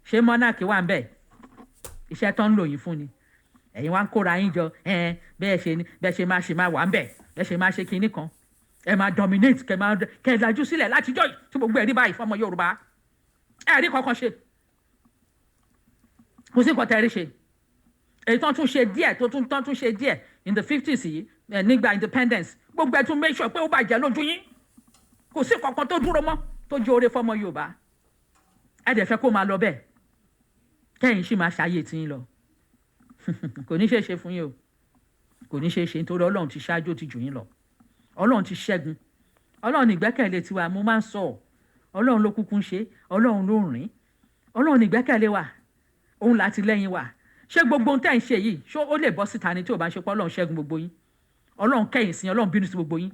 Ṣé monarch wà ń bẹ̀? Iṣẹ́ tó ń lò yín fún ni. Ẹ̀yin wá ń kóra yín jọ, bẹ́ẹ̀ ṣe ni, bẹ́ẹ̀ ṣe máa wà ń bẹ̀, bẹ́ẹ̀ ṣe máa ṣe kinní kan, ẹ máa dominate, kẹ máa kẹ lajú sílẹ̀ látijọ́ tí gbogbo ẹ̀ rí báyìí fọmọ Yorùbá. Ẹ rí kankan ṣe, kò sí nǹkan tẹ́ rí ṣe. Èyí tó tún ṣe díẹ̀, tó tún tó tún ṣe díẹ̀ in the 50s yìí, nígbà independence, gbogbo ẹ̀ tún make sure pé ó bàjẹ́ lójú yín. Kò sí kankan tó dúró mọ́ tó jẹ́ oore fọmọ Yorùbá. Ẹ dẹ̀ fẹ́ kó máa lọ bẹ́ẹ̀, kẹ́yìn sì máa ṣàyè tí ń lọ. Kò ní ṣeé ṣe fún yín o, kò ní ṣeé ṣe, nítorí Ọlọ́run ti ṣáájú, ó ti jù yín lọ. Ọlọ́run ti ṣẹ́gun. Ọlọ́run ìgbẹ́kẹ̀lé tiwa. Mo máa ń sọ ọ́, Ọlọ́run ló kúkú ń ṣe, Ọlọ́run ló rìn. Ọlọ́run ìgbẹ́kẹ̀lé wa, òun láti lẹ́yìn wa. Ṣé gbogbo ohun tẹ́ ń ṣe yìí, ṣó ó lè bọ́ síta ni tí ò bá ń ṣe pé Ọlọ́run ṣẹ́gun gbogbo yín? Ọlọ́run kẹ́yìn sí, Ọlọ́run bínú sí gbogbo yín.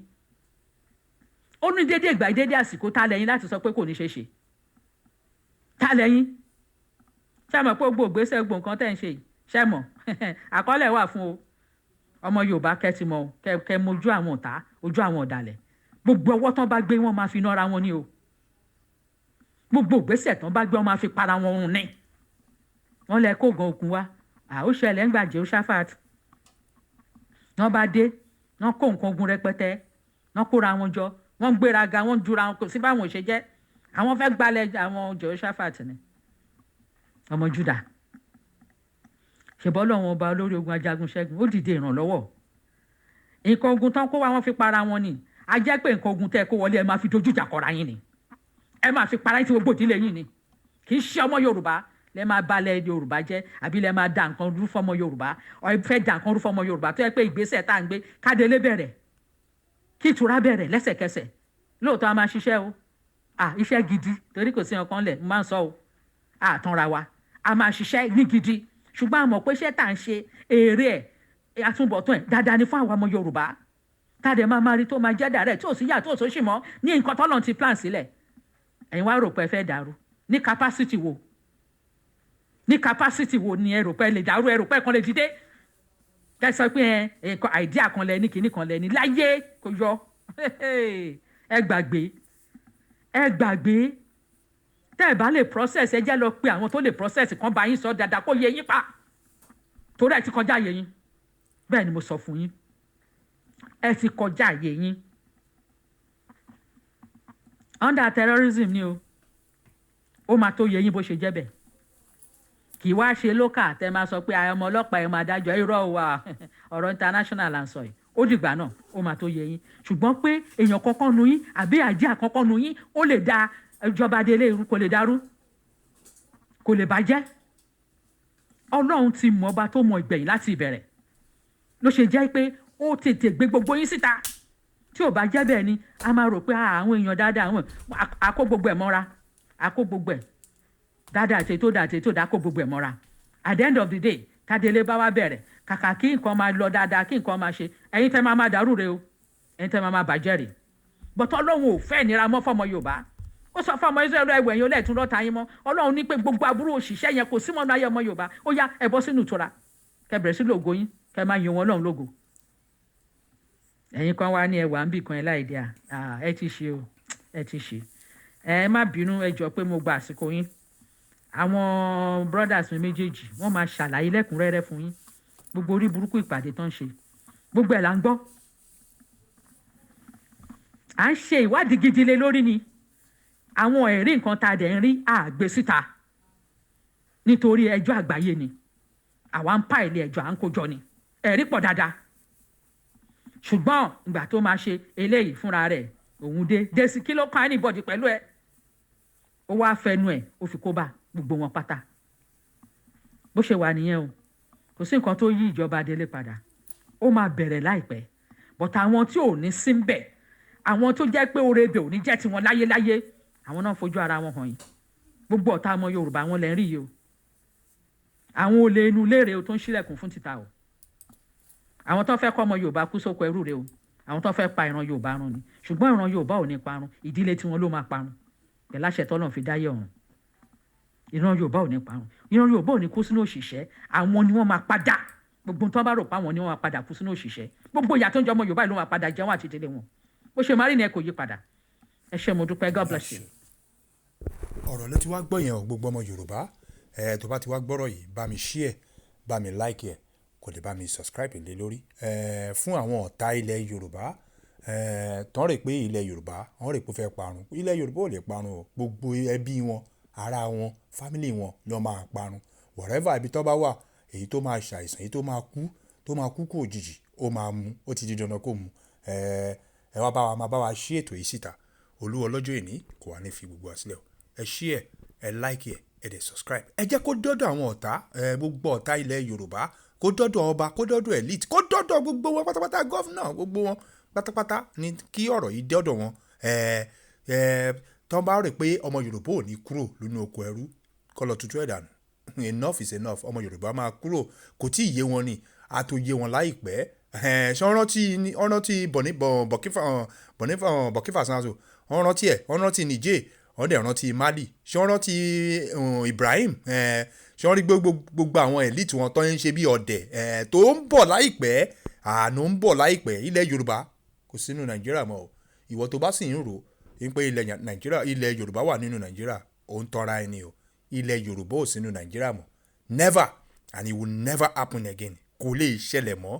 Ó ní déédéé ìgbà, déédéé àsìkò. Tá lẹ́yìn láti sọ pé kò ní ṣeé ṣe? Tá lẹ́yìn? Ṣé mọ̀ pé gbogbo ìgbésẹ̀, gbogbo nǹkan tẹ́ ń ṣe yìí, ṣé mọ̀ àkọọ́lẹ̀ wà fún o? Ọmọ Yorùbá, kẹ́ ti mọ̀, kẹ́ mojú àwọn ọ̀tá, ojú àwọn ọ̀dàlẹ̀. Gbogbo ọwọ́ tán bá gbé, wọ́n máa fi nọ́ra wọn ní o. Gbogbo ìgbésẹ̀ tán bá gbé, wọ́n máa fi para wọn run ní. Wọ́n lẹ kó gan okun wá. Ó ṣẹlẹ̀ ńgbà Jehoshaphat. Wọ́n bá dé, wọ́n kó nǹkan ogun rẹpẹtẹ, wọ́n kóra wọn jọ, wọ́n gbéraga, wọ́n jura wọn, kò sí báwọn ò ṣe jẹ́. Àwọn fẹ́ gbalẹ̀ àwọn Jehoshaphat ni, ọmọ Juda. Ṣèbọ́ lọ́wọ́n ọba olórí ogun ajagun ṣẹ́gun, ó dìde ìrànlọ́wọ́. Nǹkan ogun tán kó wá, wọ́n fi para wọn ni. A jẹ́ pé nǹkan ogun tẹ́ ẹ kó wọlé, ẹ máa fi dojú ìjà kọra yín ni, ẹ máa fi para yín tí gbogbo ìdílé yín ni. Kì í ṣe ọmọ Yorùbá lẹ máa balẹ̀ Yorùbá jẹ́, àbí lẹ máa da nǹkan rú fọmọ Yorùbá. Ọ fẹ́ da nǹkan rú fọmọ Yorùbá, tó yẹ pé ìgbésẹ̀ tá à ń gbé, kádélé bẹ̀rẹ̀, kí ìtura bẹ̀rẹ̀ lẹ́sẹ̀kẹsẹ̀. Lóòótọ́, a máa ṣiṣẹ́ o, à iṣẹ́ gidi, torí kò sí ọkàn lẹ̀ máa ń sọ o, àtànra wa, a máa ṣiṣẹ́ ní gidi, ṣùgbọ́n a mọ̀ pé iṣẹ́ tá à ń ṣe, èrè ẹ̀ Àtúbọ̀tán ẹ̀ dáadáa ni fún àwọn ọmọ Yorùbá, táde máa máa rí tó máa jẹ́ dàrẹ́, tí ò sí yà tó sóṣì mọ́ ní nǹkan tọ́lọ́run ti plan sílẹ̀. Ẹ̀yin wá rò pé ẹ fẹ́ dàrú ní capacity wo? Ní capacity wo ni ẹ rò pé ẹ lè dàrú? Ẹ rò pé ẹ kan lè dìde kẹ sọ pé ẹ nǹkan idea kan lẹ ní, kinní kan lẹ ní láyé kò yọ. Ẹ gbàgbé, ẹ gbàgbé. Tẹ́ ẹ bá lè process, ẹ jẹ́ lọ pé àwọn tó lè process kan bá yín sọ dáadáa kó yé yín pa, torí ẹ ti kọjá yé yín. Bẹ́ẹ̀ ni mo sọ fún yín, ẹ ti kọjá àyè yín. Under terrorism ni o. Ó máa tó yé yín bó ṣe jẹ́ bẹ́ẹ̀. Kì í wá ṣe local tẹ́ máa sọ pé ọmọ ọlọ́pàá ẹ máa dájọ́. Irọ́ wa, ọ̀rọ̀ international là ń sọ yìí. Ó dìgbà náà, ó máa tó yé yín. Ṣùgbọ́n pé èèyàn kankan nu yín àbí àjẹ́ àkọ́kọ́ nu yín, ó lè da ìjọba délé irú, kò lè dàrú, kò lè bàjẹ́. Ọlọ́run ti mọ ọba tó mọ ìgbẹ̀yìn láti ìbẹ̀rẹ̀, ló ṣe jẹ́ pé ó tètè gbé gbogbo yín síta. Tí ò bá jẹ́ bẹ́ẹ̀ ni, a máa rò pé àwọn èèyàn dáadáa, àwọn àkó gbogbo ẹ̀ mọ́ra, àkó gbogbo ẹ̀ dáadáa àti ètò dáa àti ètò dáa, kó gbogbo ẹ̀ mọ́ra. At the end of the day, kádélé bá wá bẹ̀rẹ̀, kàkà kí nǹkan máa lọ dáadáa, kí nǹkan máa ṣe, ẹ̀yin tẹ́ máa máa dàrú re o, ẹ̀yin tẹ́ máa máa bàjẹ́ rè. Bọ́tọ́ Ọlọ́run ò fẹ́ ìnira mọ́ fọmọ Yorùbá. Ó sọ fún ọmọ Israẹli, ẹwẹ̀ yẹn olóòtú lọ́ta yín mọ́. Ọlọ́run ní pé gbogbo aburú òṣìṣẹ́ yẹn kò sí mọ́nú ayé ọmọ Yorùbá. Ó yá, ẹ bọ́ sínú ìtura, kẹ bẹ̀rẹ̀ sí lògo yín, kẹ máa yin wọn Ọlọ́run lógo. Ẹ̀yin kan wá ní ẹwà ń bì kan ẹ láì dí à. Ẹ ti ṣe o, ẹ ti ṣe. Ẹ má bínú, ẹ jọ pé mo gba àsìkò yín. Àwọn brothers mi méjèèjì, wọ́n máa ṣàlàyé lẹ́kùnrẹ́rẹ́ fún yín gbogbo orí burúkú ìpàdé tó ń ṣe. Gbogbo ẹ̀ là ń gbọ́, à ń ṣe ìwádìí gidi lé lórí ni. Àwọn ẹ̀rí nǹkan tá a dẹ̀ ń rí àgbé síta nítorí ẹjọ́ àgbáyé ni. Àwa ń pa ilé ẹjọ́, à ń kójọ ni. Ẹ̀rí pọ̀ dáadáa, ṣùgbọ́n ìgbà tó máa ṣe eléyìí fúnra rẹ̀, òun dé dé sí, kí ló kàn anybody pẹ̀lú ẹ̀? Ó wá fẹnu ẹ̀, ó fi kó bá gbogbo wọn pátá. Bó ṣe wà nìyẹn o. Kò sí nǹkan tó yí ìjọba délé padà. Ó máa bẹ̀rẹ̀ láìpẹ́, but àwọn tí ò ní sí ń bẹ̀, àwọn tó jẹ́ pé oore ibẹ̀ ò ní jẹ́ tiwọn láyéláyé, àwọn náà fojú ara wọn hàn yìí. Gbogbo ọ̀tá ọmọ Yorùbá, wọn lẹ́ ń rí yìí o. Àwọn olè inú léèrè o tó ń ṣílẹ̀kùn fún títà o. Àwọn tó fẹ́ kọ́ ọmọ Yorùbá kú sóko ẹrú rẹ o. Àwọn tó fẹ́ pa ìran Yorùbá run ni, ṣùgbọ́n ìran Yorùbá ò ní parun. Ìdílé tiwọn ló máa parun pẹ̀lú àṣẹ tọ́lọ́run fi dáyé ọ̀run. Ìran Yorùbá ò ní parun, ìran Yorùbá ò ní kú sínú òṣìṣẹ́. Àwọn ni wọ́n máa padà, gbogbo tó bá rò pa àwọn ni wọ́n máa padà kú sínú òṣìṣẹ́. Gbogbo ìyà tó ń jẹ ọmọ Yorùbá ló máa padà jẹun àti ìdílé wọn. Bó ṣe máa rí ni, ẹ kò yí padà. Ẹ ṣé, mo dúpẹ́. God bless you. Ọ̀rọ̀ ló ti wá gbọ́ yẹn o. Gbogbo ọmọ Yorùbá ẹ tó bá ti wá gbọ́rọ̀ yìí, bá mi share, bá mi like ẹ, kò lè bá mi subscribe lé lórí ẹ. Fún àwọn ọ̀tá ilẹ̀ Yorùbá ẹ tán rè pé ilẹ̀ Yorùbá, wọ́n rè pé ó fẹ́ parun, ilẹ̀ Yorùbá ò lè parun o. Gbogbo ẹbí wọn, ará wọn, family wọn ló máa parun. Wherever ibi tó bá wà, èyí tó máa ṣàìsàn, èyí tó máa kú, tó máa kú kú òjijì, ó máa mú, ó ti di dandan kó mú. Ẹ ẹ wá bá wa máa bá wa ṣí ètò yìí síta. Olúwa ọlọ́jọ́ ìní kò wá ní fi gbogbo wa sílẹ̀ o. Ẹ share, ẹ like ẹ, ẹ dẹ̀ subscribe. Ẹ jẹ́ kó dọ́dọ̀ àwọn ọ̀tá ẹ, gbogbo ọ̀tá ilẹ̀ Yorùbá, kó dọ́dọ̀ ọba, kó dọ́dọ̀ elite, kó dọ́dọ̀ gbogbo wọn pátápátá, governor, gbogbo wọn pátápátá ní kí ọ̀rọ̀ yìí dọ́dọ̀ wọn. Ẹ ẹ tọ́ bá rò pé ọmọ Yorùbá ò ní kúrò nínú oko ẹrú, kó lọ tutù ẹ̀ dànù. Enough is enough. Ọmọ Yorùbá máa kúrò. Kò tí ì yé wọn ni, a tó yé wọn láìpẹ́. Ṣé wọ́n rántí, wọ́n rántí Burkina Faso? Wọ́n rántí ẹ̀, wọ́n rántí Niger, wọ́n dẹ̀ rántí Mali. Ṣé wọ́n rántí Ibrahim? Ṣé wọ́n rí gbogbo àwọn elite wọn tó ń ṣe bí ọ̀dẹ̀ tó ń bọ̀ láìpẹ́? Àánú ń bọ̀ láìpẹ́. Ilẹ̀ Yorùbá kò sínú Nàìjíríà mọ́ o. Ìwọ tó bá sì ń rò pé ilẹ̀ Nàìjíríà, ilẹ̀ Yorùbá wà nínú Nàìjíríà, ò ń tọ́ra ẹni o. Ilẹ̀ Yorùbá ò sínú Nàìjíríà mọ́, never, and it will never happen again. Kò lè ṣẹlẹ̀ mọ́,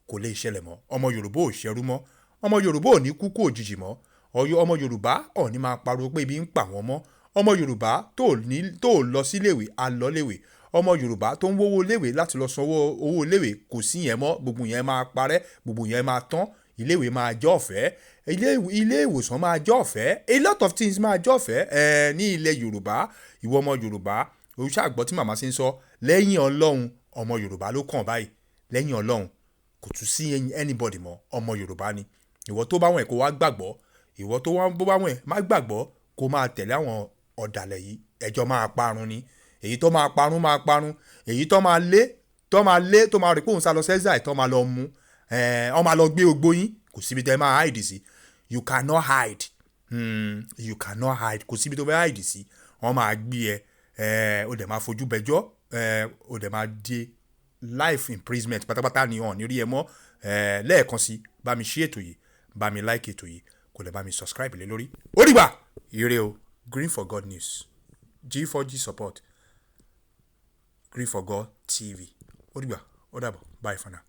kò lè ṣẹlẹ̀ mọ́. Ọmọ Yorùbá ò ṣẹrú mọ́. Ọmọ Yorùbá ò ní kú kú òjijì mọ́. Ọyọ ọmọ Yorùbá ò ní máa pariwo pé ibi ń pa wọ́n mọ́. Ọmọ Yorùbá tó ní tó lọ síléèwé, á lọ léèwé. Ọmọ Yorùbá tó ń wówó léèwé láti lọ sanwó owó léèwé, kò sí yẹn mọ́. Gbogbo yẹn máa parẹ́, gbogbo yẹn máa tán. Iléèwé máa jẹ́ ọ̀fẹ́, ilé ìwòsàn máa jẹ́ ọ̀fẹ́, a lot of things máa jẹ́ ọ̀fẹ́ ẹ ní ilẹ̀ Yorùbá. Ìwọ ọmọ Yorùbá, o ṣàgbọ́ tí màmá ṣe ń sọ, lẹ́yìn Ọlọ́run, ọmọ Yorùbá ló kàn báyìí. Lẹ́yìn Ọlọ́run, kò tún sí anybody mọ́, ọmọ Yorùbá ni. Ìwọ tó bá wọn ẹ̀ kó wá gbàgbọ́, ìwọ tó wá bó bá wọn ẹ̀ má gbàgbọ́, kó máa tẹ̀lé àwọn ọ̀dàlẹ̀ yìí, ẹjọ́ máa parun ni. Èyí tó máa parun máa parun, èyí tó máa lé. Tó máa lé, tó máa rí pé òun sá lọ sẹ́sà, tó máa lọ mú ẹ̀, ọ máa lọ gbé ogbó yín. Kò síbi tẹ́ máa hide sí. You cannot hide. You cannot hide. Kò síbi tó fẹ́ hide sí. Wọ́n máa gbé ẹ ẹ, ó dẹ̀ máa fojú bẹjọ́ ẹ, ó dẹ̀ máa di life imprisonment pátápátá ni, hàn ní rí ẹ mọ́ ẹ. Lẹ́ẹ̀kan sí, bá mi ṣí ètò yìí, bá mi like ètò yìí, kò lè bá mi subscribe lé lórí. Ó dìgbà, ire o. Green for God News, G4G support, Green for God TV. Ó dìgbà, ó dàbọ̀, bye for now.